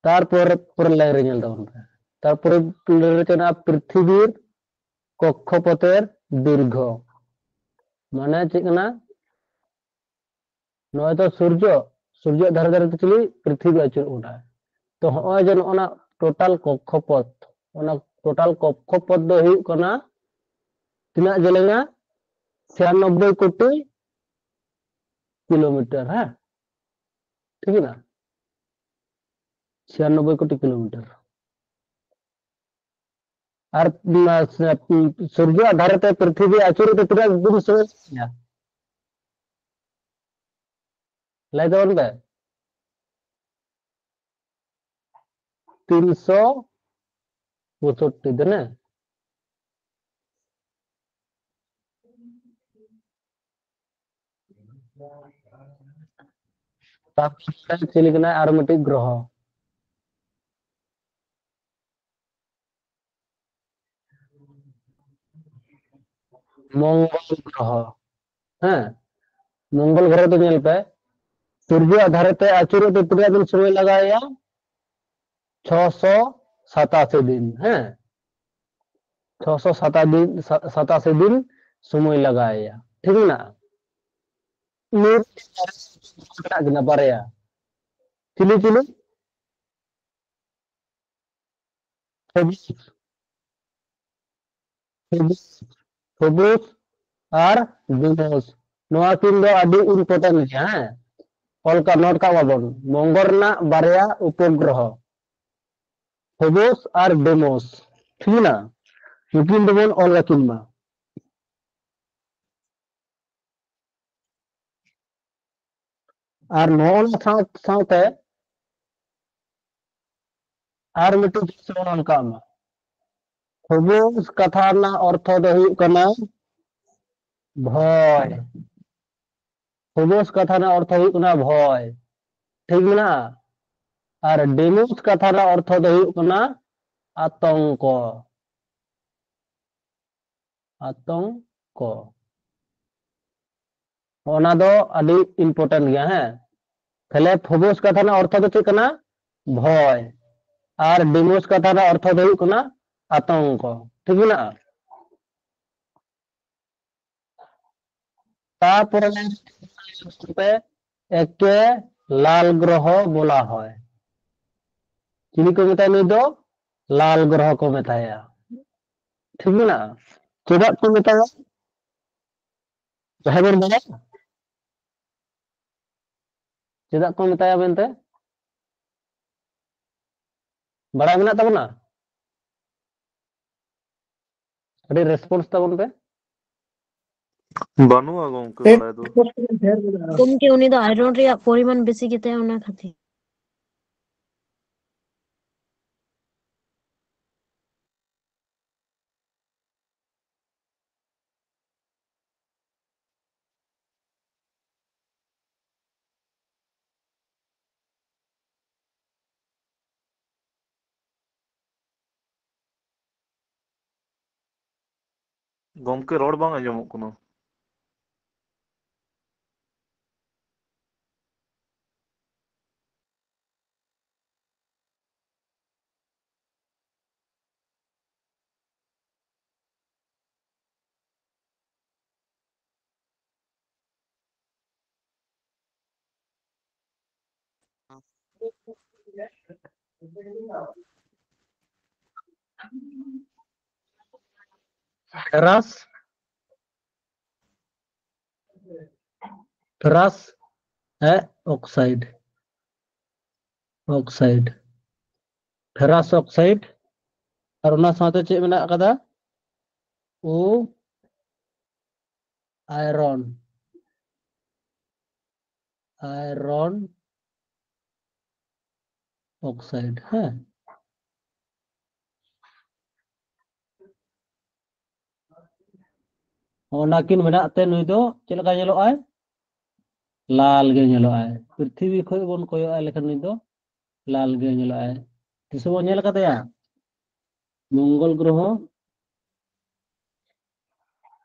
ᱛᱟᱨᱯᱚᱨ ᱯᱚᱨᱮ ᱞᱟᱭᱤᱱ ᱨᱮ ᱧᱮᱞ ᱛᱟᱵᱚᱱ ᱯᱮ᱾ ᱛᱟᱨᱯᱚᱨᱮ ᱞᱟᱭᱤᱱ ᱨᱮ ᱪᱮᱫ ᱢᱮᱱᱟᱜᱼᱟ? ᱯᱨᱤᱛᱷᱤᱵᱤᱨ ᱠᱚᱠᱠᱷᱚᱯᱚᱛᱮᱨ ᱫᱤᱨᱜᱷᱚ, ᱢᱟᱱᱮ ᱪᱮᱫ ᱠᱟᱱᱟ? ᱱᱚᱜᱼᱚᱭ ᱛᱚ ᱥᱩᱨᱡᱚ, ᱥᱩᱨᱡᱚ ᱫᱷᱟᱨᱮ ᱫᱷᱟᱨᱮ ᱛᱮ ᱪᱤᱞᱤ? ᱯᱨᱤᱛᱷᱤᱵᱤ ᱟᱹᱪᱩᱨᱚᱜ ᱠᱟᱱᱟ᱾ ᱛᱚ ᱦᱚᱸᱜᱼᱚᱭ ᱡᱮ ᱱᱚᱜᱼᱚ ᱱᱟ ᱴᱳᱴᱟᱞ ᱠᱚᱠᱠᱷᱚᱯᱚᱛ, ᱚᱱᱟ ᱴᱳᱴᱟᱞ ᱠᱚᱠᱠᱷᱚᱯᱚᱛ ᱫᱚ ᱦᱩᱭᱩᱜ ᱠᱟᱱᱟ ᱛᱤᱱᱟᱹᱜ ᱡᱮᱞᱮᱧᱟ? ᱪᱷᱤᱭᱟᱱᱚᱵᱵᱳᱭ ᱠᱳᱴᱤ ᱠᱤᱞᱳᱢᱤᱴᱟᱨ, ᱦᱮᱸ, ᱴᱷᱤᱠ ᱢᱮᱱᱟᱜᱼᱟ? ᱪᱷᱤᱭᱟᱱᱚᱵᱵᱳᱭ ᱠᱳᱴᱤ ᱠᱤᱞᱳᱢᱤᱴᱟᱨ᱾ ᱟᱨ, ᱩᱢ, ᱥᱮ, ᱩᱢ, ᱥᱩᱨᱡᱚᱣᱟᱜ ᱫᱷᱟᱨᱮ ᱛᱮ ᱯᱨᱤᱛᱷᱤᱵᱤ ᱟᱹᱪᱩᱨᱚᱜ ᱛᱮ ᱛᱤᱱᱟᱹᱜ ᱫᱤᱱ ᱥᱚᱢᱚᱭ ᱞᱟᱜᱟᱜᱼᱟ? ᱞᱟᱹᱭ ᱛᱟᱵᱚᱱ ᱯᱮ᱾ ᱛᱤᱱᱥᱚ ᱯᱚᱸᱭᱥᱚᱴᱴᱤ ᱫᱤᱱ, ᱦᱮᱸ? ᱛᱟᱨᱯᱚᱨᱮ ᱪᱤᱞᱤ ᱠᱟᱱᱟᱭ ᱟᱨ ᱢᱤᱫᱴᱤᱡ ᱜᱨᱚᱦᱚ? ᱢᱚᱝᱜᱚᱞ ᱜᱨᱚᱦᱚ᱾ ᱦᱮᱸ, ᱢᱚᱝᱜᱚᱞ ᱜᱨᱚᱦᱚ ᱫᱚ ᱧᱮᱞ ᱯᱮ, ᱥᱩᱨᱡᱚᱣᱟᱜ ᱫᱷᱟᱨᱮ ᱛᱮ ᱟᱹᱪᱩᱨᱚᱜ ᱛᱮ ᱛᱤᱱᱟᱹᱜ ᱫᱤᱱ ᱥᱚᱢᱚᱭ ᱞᱟᱜᱟᱣ ᱮᱭᱟ? ᱪᱷᱚᱥᱚ ᱥᱟᱛᱟᱥᱤ ᱫᱤᱱ᱾ ᱦᱮᱸ, ᱪᱷᱚᱥᱚ ᱥᱟᱛᱟᱥᱤ ᱫᱤᱱ, ᱥᱟ-, ᱥᱟᱛᱟᱥᱤ ᱫᱤᱱ ᱥᱚᱢᱚᱭ ᱞᱟᱜᱟᱣ ᱮᱭᱟ᱾ ᱴᱷᱤᱠ ᱢᱮᱱᱟᱜᱼᱟ? ᱱᱩᱭ ᱢᱮᱱᱟᱜ ᱠᱤᱱᱟ ᱵᱟᱨᱭᱟ᱾ ᱪᱤᱞᱤ ᱪᱤᱞᱤ? ᱯᱷᱳᱵᱚᱥ, ᱯᱷᱳᱵᱚᱥ, ᱯᱷᱳᱵᱚᱥ ᱟᱨ ᱰᱤᱢᱳᱥ᱾ ᱱᱚᱣᱟ ᱠᱤᱱ ᱫᱚ ᱟᱹᱰᱤ important ᱜᱮᱭᱟ, ᱦᱮᱸ? ᱚᱞ ᱠᱟᱜ, ᱱᱳᱴ ᱠᱟᱜ ᱢᱟᱵᱚᱱ, ᱢᱚᱝᱜᱚᱞ ᱨᱮᱱᱟᱜ ᱵᱟᱨᱭᱟ ᱩᱯᱚᱜᱨᱚᱦᱚ, ᱯᱷᱳᱵᱚᱥ ᱟᱨ ᱰᱮᱢᱳᱥ, ᱴᱷᱤᱠ ᱢᱮᱱᱟᱜᱼᱟ? ᱱᱩᱠᱤᱱ ᱫᱚᱵᱚᱱ ᱚᱞ ᱠᱟᱠᱤᱱ ᱢᱟ᱾ ᱟᱨ ᱱᱚᱜᱼᱚ ᱱᱟ ᱥᱟᱶ-, ᱥᱟᱶᱛᱮ ᱟᱨ ᱢᱤᱫᱴᱤᱡ ᱡᱤᱱᱤᱥ ᱵᱚᱱ ᱚᱞ ᱠᱟᱜ ᱢᱟ᱾ ᱯᱷᱳᱵᱚᱥ ᱠᱟᱛᱷᱟ ᱨᱮᱱᱟᱜ ᱚᱨᱛᱷᱚ ᱫᱚ ᱦᱩᱭᱩᱜ ᱠᱟᱱᱟ ᱵᱷᱚᱭ᱾ ᱯᱷᱳᱵᱚᱥ ᱠᱟᱛᱷᱟ ᱨᱮᱱᱟᱜ ᱚᱨᱛᱷᱚ ᱦᱩᱭᱩᱜ ᱠᱟᱱᱟ ᱵᱷᱚᱭ᱾ ᱴᱷᱤᱠ ᱢᱮᱱᱟᱜᱼᱟ? ᱟᱨ ᱰᱮᱢᱳᱥ ᱠᱟᱛᱷᱟ ᱨᱮᱱᱟᱜ ᱚᱨᱛᱷᱚ ᱫᱚ ᱦᱩᱭᱩᱜ ᱠᱟᱱᱟ ᱟᱛᱚᱝᱠᱚ᱾ ᱟᱛᱚᱝᱠᱚ᱾ ᱚᱱᱟ ᱫᱚ ᱟᱹᱰᱤ important ᱜᱮᱭᱟ, ᱦᱮᱸ᱾ ᱛᱟᱦᱞᱮ ᱯᱷᱳᱵᱚᱥ ᱠᱟᱛᱷᱟ ᱨᱮᱱᱟᱜ ᱚᱨᱛᱷᱚ ᱫᱚ ᱪᱮᱫ ᱠᱟᱱᱟ? ᱵᱷᱚᱭ᱾ ᱟᱨ ᱰᱮᱢᱳᱥ ᱠᱟᱛᱷᱟ ᱨᱮᱱᱟᱜ ᱚᱨᱛᱷᱚ ᱫᱚ ᱦᱩᱭᱩᱜ ᱠᱟᱱᱟ ᱟᱛᱚᱝᱠᱚ᱾ ᱴᱷᱤᱠ ᱢᱮᱱᱟᱜᱼᱟ? ᱛᱟᱯᱚᱨᱮ ᱯᱮ, ᱮᱠᱮ ᱞᱟᱞ ᱜᱨᱚᱦᱚ ᱵᱚᱞᱟ ᱦᱚᱭ᱾ ᱪᱤᱞᱤ ᱠᱚ ᱢᱮᱛᱟᱭᱟ ᱱᱩᱭ ᱫᱚ? ᱞᱟᱞ ᱜᱨᱚᱦᱚ ᱠᱚ ᱢᱮᱛᱟᱭᱟ᱾ ᱴᱷᱤᱠ ᱢᱮᱱᱟᱜᱼᱟ? ᱪᱮᱫᱟᱜ ᱠᱚ ᱢᱮᱛᱟᱭᱟ? ᱡᱟᱦᱟᱸᱭ ᱵᱚᱱ ᱵᱟᱲᱟᱭᱟ? ᱪᱮᱫᱟᱜ ᱠᱚ ᱢᱮᱛᱟᱭᱟ ᱢᱮᱱᱛᱮ? ᱵᱟᱲᱟᱭ ᱢᱮᱱᱟᱜ ᱛᱟᱵᱚᱱᱟ? ᱟᱹᱰᱤ response ᱛᱟᱵᱚᱱ ᱯᱮ᱾ ᱵᱟᱹᱱᱩᱜᱼᱟ ᱜᱚᱝᱠᱮ ᱵᱟᱲᱟᱭ ᱫᱚ᱾ ᱜᱚᱢᱠᱮ, ᱩᱱᱤ ᱫᱚ iron ᱨᱮᱭᱟᱜ ᱯᱚᱨᱤᱢᱟᱱ ᱵᱮᱥᱤ ᱜᱮᱛᱟᱭᱟ, ᱚᱱᱟ ᱠᱷᱟᱹᱛᱤᱨ᱾ ᱜᱚᱢᱠᱮ, ᱨᱚᱲ ᱵᱟᱝ ᱟᱸᱡᱚᱢᱚᱜ ᱠᱟᱱᱟ᱾ ᱯᱷᱮᱨᱟᱥ, ᱯᱷᱮᱨᱟᱥ ᱦᱮᱸ, ᱚᱠᱥᱟᱭᱤᱰ, ᱚᱠᱥᱟᱭᱤᱰ, ᱯᱷᱮᱨᱟᱥ ᱚᱠᱥᱟᱭᱤᱰ᱾ ᱟᱨ ᱚᱱᱟ ᱥᱟᱶᱛᱮ ᱪᱮᱫ ᱢᱮᱱᱟᱜ ᱟᱠᱟᱫᱟ? ᱳ ᱟᱭᱨᱚᱱ, ᱟᱭᱨᱚᱱ ᱚᱠᱥᱟᱭᱤᱰ, ᱦᱮᱸ᱾ ᱚᱱᱟ ᱠᱤᱱ ᱢᱮᱱᱟᱜ ᱛᱮ ᱱᱩᱭ ᱫᱚ ᱪᱮᱫ ᱞᱮᱠᱟ ᱧᱮᱞᱚᱜᱼᱟᱭ? ᱞᱟᱞ ᱜᱮ ᱧᱮᱞᱚᱜᱼᱟᱭ᱾ ᱯᱨᱤᱛᱷᱤᱵᱤ ᱠᱷᱚᱱ ᱵᱚᱱ ᱠᱚᱭᱚᱜ ᱟᱭ ᱞᱮᱠᱷᱟᱱ ᱱᱩᱭ ᱫᱚ ᱞᱟᱞ ᱜᱮ ᱧᱮᱞᱚᱜᱼᱟᱭ᱾ ᱛᱤᱥ ᱦᱚᱸ ᱵᱚᱱ ᱧᱮᱞ ᱟᱠᱟᱫᱮᱭᱟ? ᱢᱚᱝᱜᱚᱞ ᱜᱨᱚᱦᱚ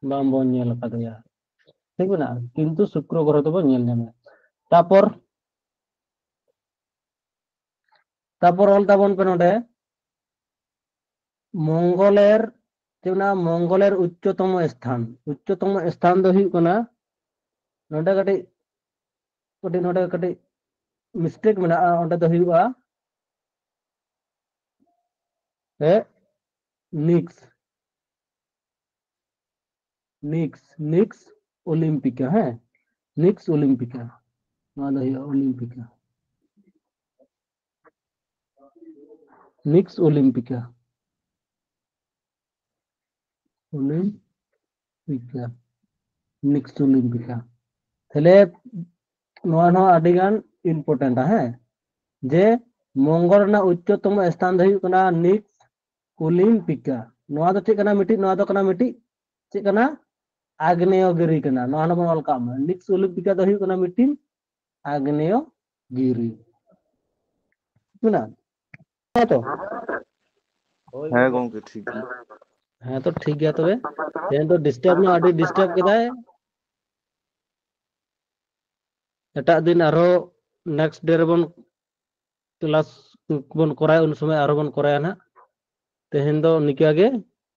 ᱵᱟᱝᱵᱚᱱ ᱧᱮᱞ ᱟᱠᱟᱫᱮᱭᱟ, ᱴᱷᱤᱠ ᱢᱮᱱᱟᱜᱼᱟ, ᱠᱤᱱᱛᱩ ᱥᱩᱠᱨᱚ ᱜᱨᱚᱦᱚ ᱫᱚᱵᱚᱱ ᱧᱮᱞ ᱧᱟᱢᱟ᱾ ᱛᱟᱯᱚᱨ, ᱛᱟᱯᱚᱨ ᱚᱞ ᱛᱟᱵᱚᱱ ᱯᱮ ᱱᱚᱰᱮ, ᱢᱚᱝᱜᱚᱞᱮᱨ, ᱪᱮᱫ ᱢᱮᱱᱟᱜᱼᱟ? ᱢᱚᱝᱜᱚᱞᱮᱨ ᱩᱪᱪᱚᱛᱚᱢ ᱥᱛᱷᱟᱱ, ᱩᱪᱪᱚᱛᱚᱢ ᱥᱛᱷᱟᱱ ᱫᱚ ᱦᱩᱭᱩᱜ ᱠᱟᱱᱟ, ᱱᱚᱰᱮ ᱠᱟᱹᱴᱤᱡ, ᱠᱟᱹᱴᱤᱡ, ᱱᱚᱰᱮ ᱠᱟᱹᱴᱤᱡ ᱢᱤᱥᱴᱮᱠ ᱢᱮᱱᱟᱜᱼᱟ, ᱚᱸᱰᱮ ᱫᱚ ᱦᱩᱭᱩᱜᱼᱟ ᱦᱮᱸ, ᱱᱤᱠᱥ, ᱱᱤᱠᱥ, ᱱᱤᱠᱥ ᱚᱞᱤᱢᱯᱤᱠᱟ, ᱦᱮᱸ, ᱱᱤᱠᱥ ᱚᱞᱤᱢᱯᱤᱠᱟ, ᱱᱚᱣᱟ ᱫᱚ ᱦᱩᱭᱩᱜᱼᱟ ᱚᱞᱤᱢᱯᱤᱠᱟ, ᱱᱤᱠᱥ ᱚᱞᱤᱢᱯᱤᱠᱟ, ᱚᱞᱤᱢᱯᱤᱠᱟ, ᱱᱤᱠᱥ ᱚᱞᱤᱢᱯᱤᱠᱟ᱾ ᱛᱟᱦᱞᱮ ᱱᱚᱣᱟ ᱦᱚᱸ ᱟᱹᱰᱤ ᱜᱟᱱ ᱤᱢᱯᱚᱨᱴᱮᱱᱴᱟ, ᱦᱮᱸ, ᱡᱮ ᱢᱚᱝᱜᱚᱞ ᱨᱮᱱᱟᱜ ᱩᱪᱪᱚᱛᱚᱢ ᱥᱛᱷᱟᱱ ᱫᱚ ᱦᱩᱭᱩᱜ ᱠᱟᱱᱟ ᱱᱤᱠᱥ ᱚᱞᱤᱢᱯᱤᱠᱟ᱾ ᱱᱚᱣᱟ ᱫᱚ ᱪᱮᱫ ᱠᱟᱱᱟ? ᱢᱤᱫᱴᱤᱡ, ᱱᱚᱣᱟ ᱫᱚ ᱠᱟᱱᱟ ᱢᱤᱫᱴᱤᱡ, ᱪᱮᱫ ᱠᱟᱱᱟ? ᱟᱜᱽᱱᱮᱭᱚᱜᱤᱨᱤ ᱠᱟᱱᱟ᱾ ᱱᱚᱣᱟ ᱦᱚᱸ ᱵᱚᱱ ᱚᱞ ᱠᱟᱜ ᱢᱟ, ᱱᱤᱠᱥ ᱚᱞᱤᱢᱯᱤᱠᱟ ᱫᱚ ᱦᱩᱭᱩᱜ ᱠᱟᱱᱟ ᱢᱤᱫᱴᱤᱱ ᱟᱜᱽᱱᱮᱭᱚᱜᱤᱨᱤ᱾ ᱢᱮᱱᱟᱜᱼᱟ ᱛᱚ? ᱦᱮᱸ ᱜᱚᱝᱠᱮ, ᱴᱷᱤᱠ ᱜᱮᱭᱟ᱾ ᱦᱮᱸ, ᱛᱚ ᱴᱷᱤᱠ ᱜᱮᱭᱟ ᱛᱚᱵᱮ᱾ ᱛᱮᱦᱮᱧ ᱫᱚ disturb ᱢᱟ ᱟᱹᱰᱤ disturb ᱠᱮᱫᱟᱭ᱾ ᱮᱴᱟᱜ ᱫᱤᱱ ᱟᱨᱦᱚᱸ next day ᱨᱮᱵᱚᱱ class ᱵᱚᱱ ᱠᱚᱨᱟᱣᱟ, ᱩᱱ ᱥᱚᱢᱚᱭ ᱟᱨᱦᱚᱸ ᱵᱚᱱ ᱠᱚᱨᱟᱣᱟ ᱱᱟᱦᱟᱜ᱾ ᱛᱮᱦᱮᱧ ᱫᱚ ᱱᱤᱠᱟ ᱜᱮ᱾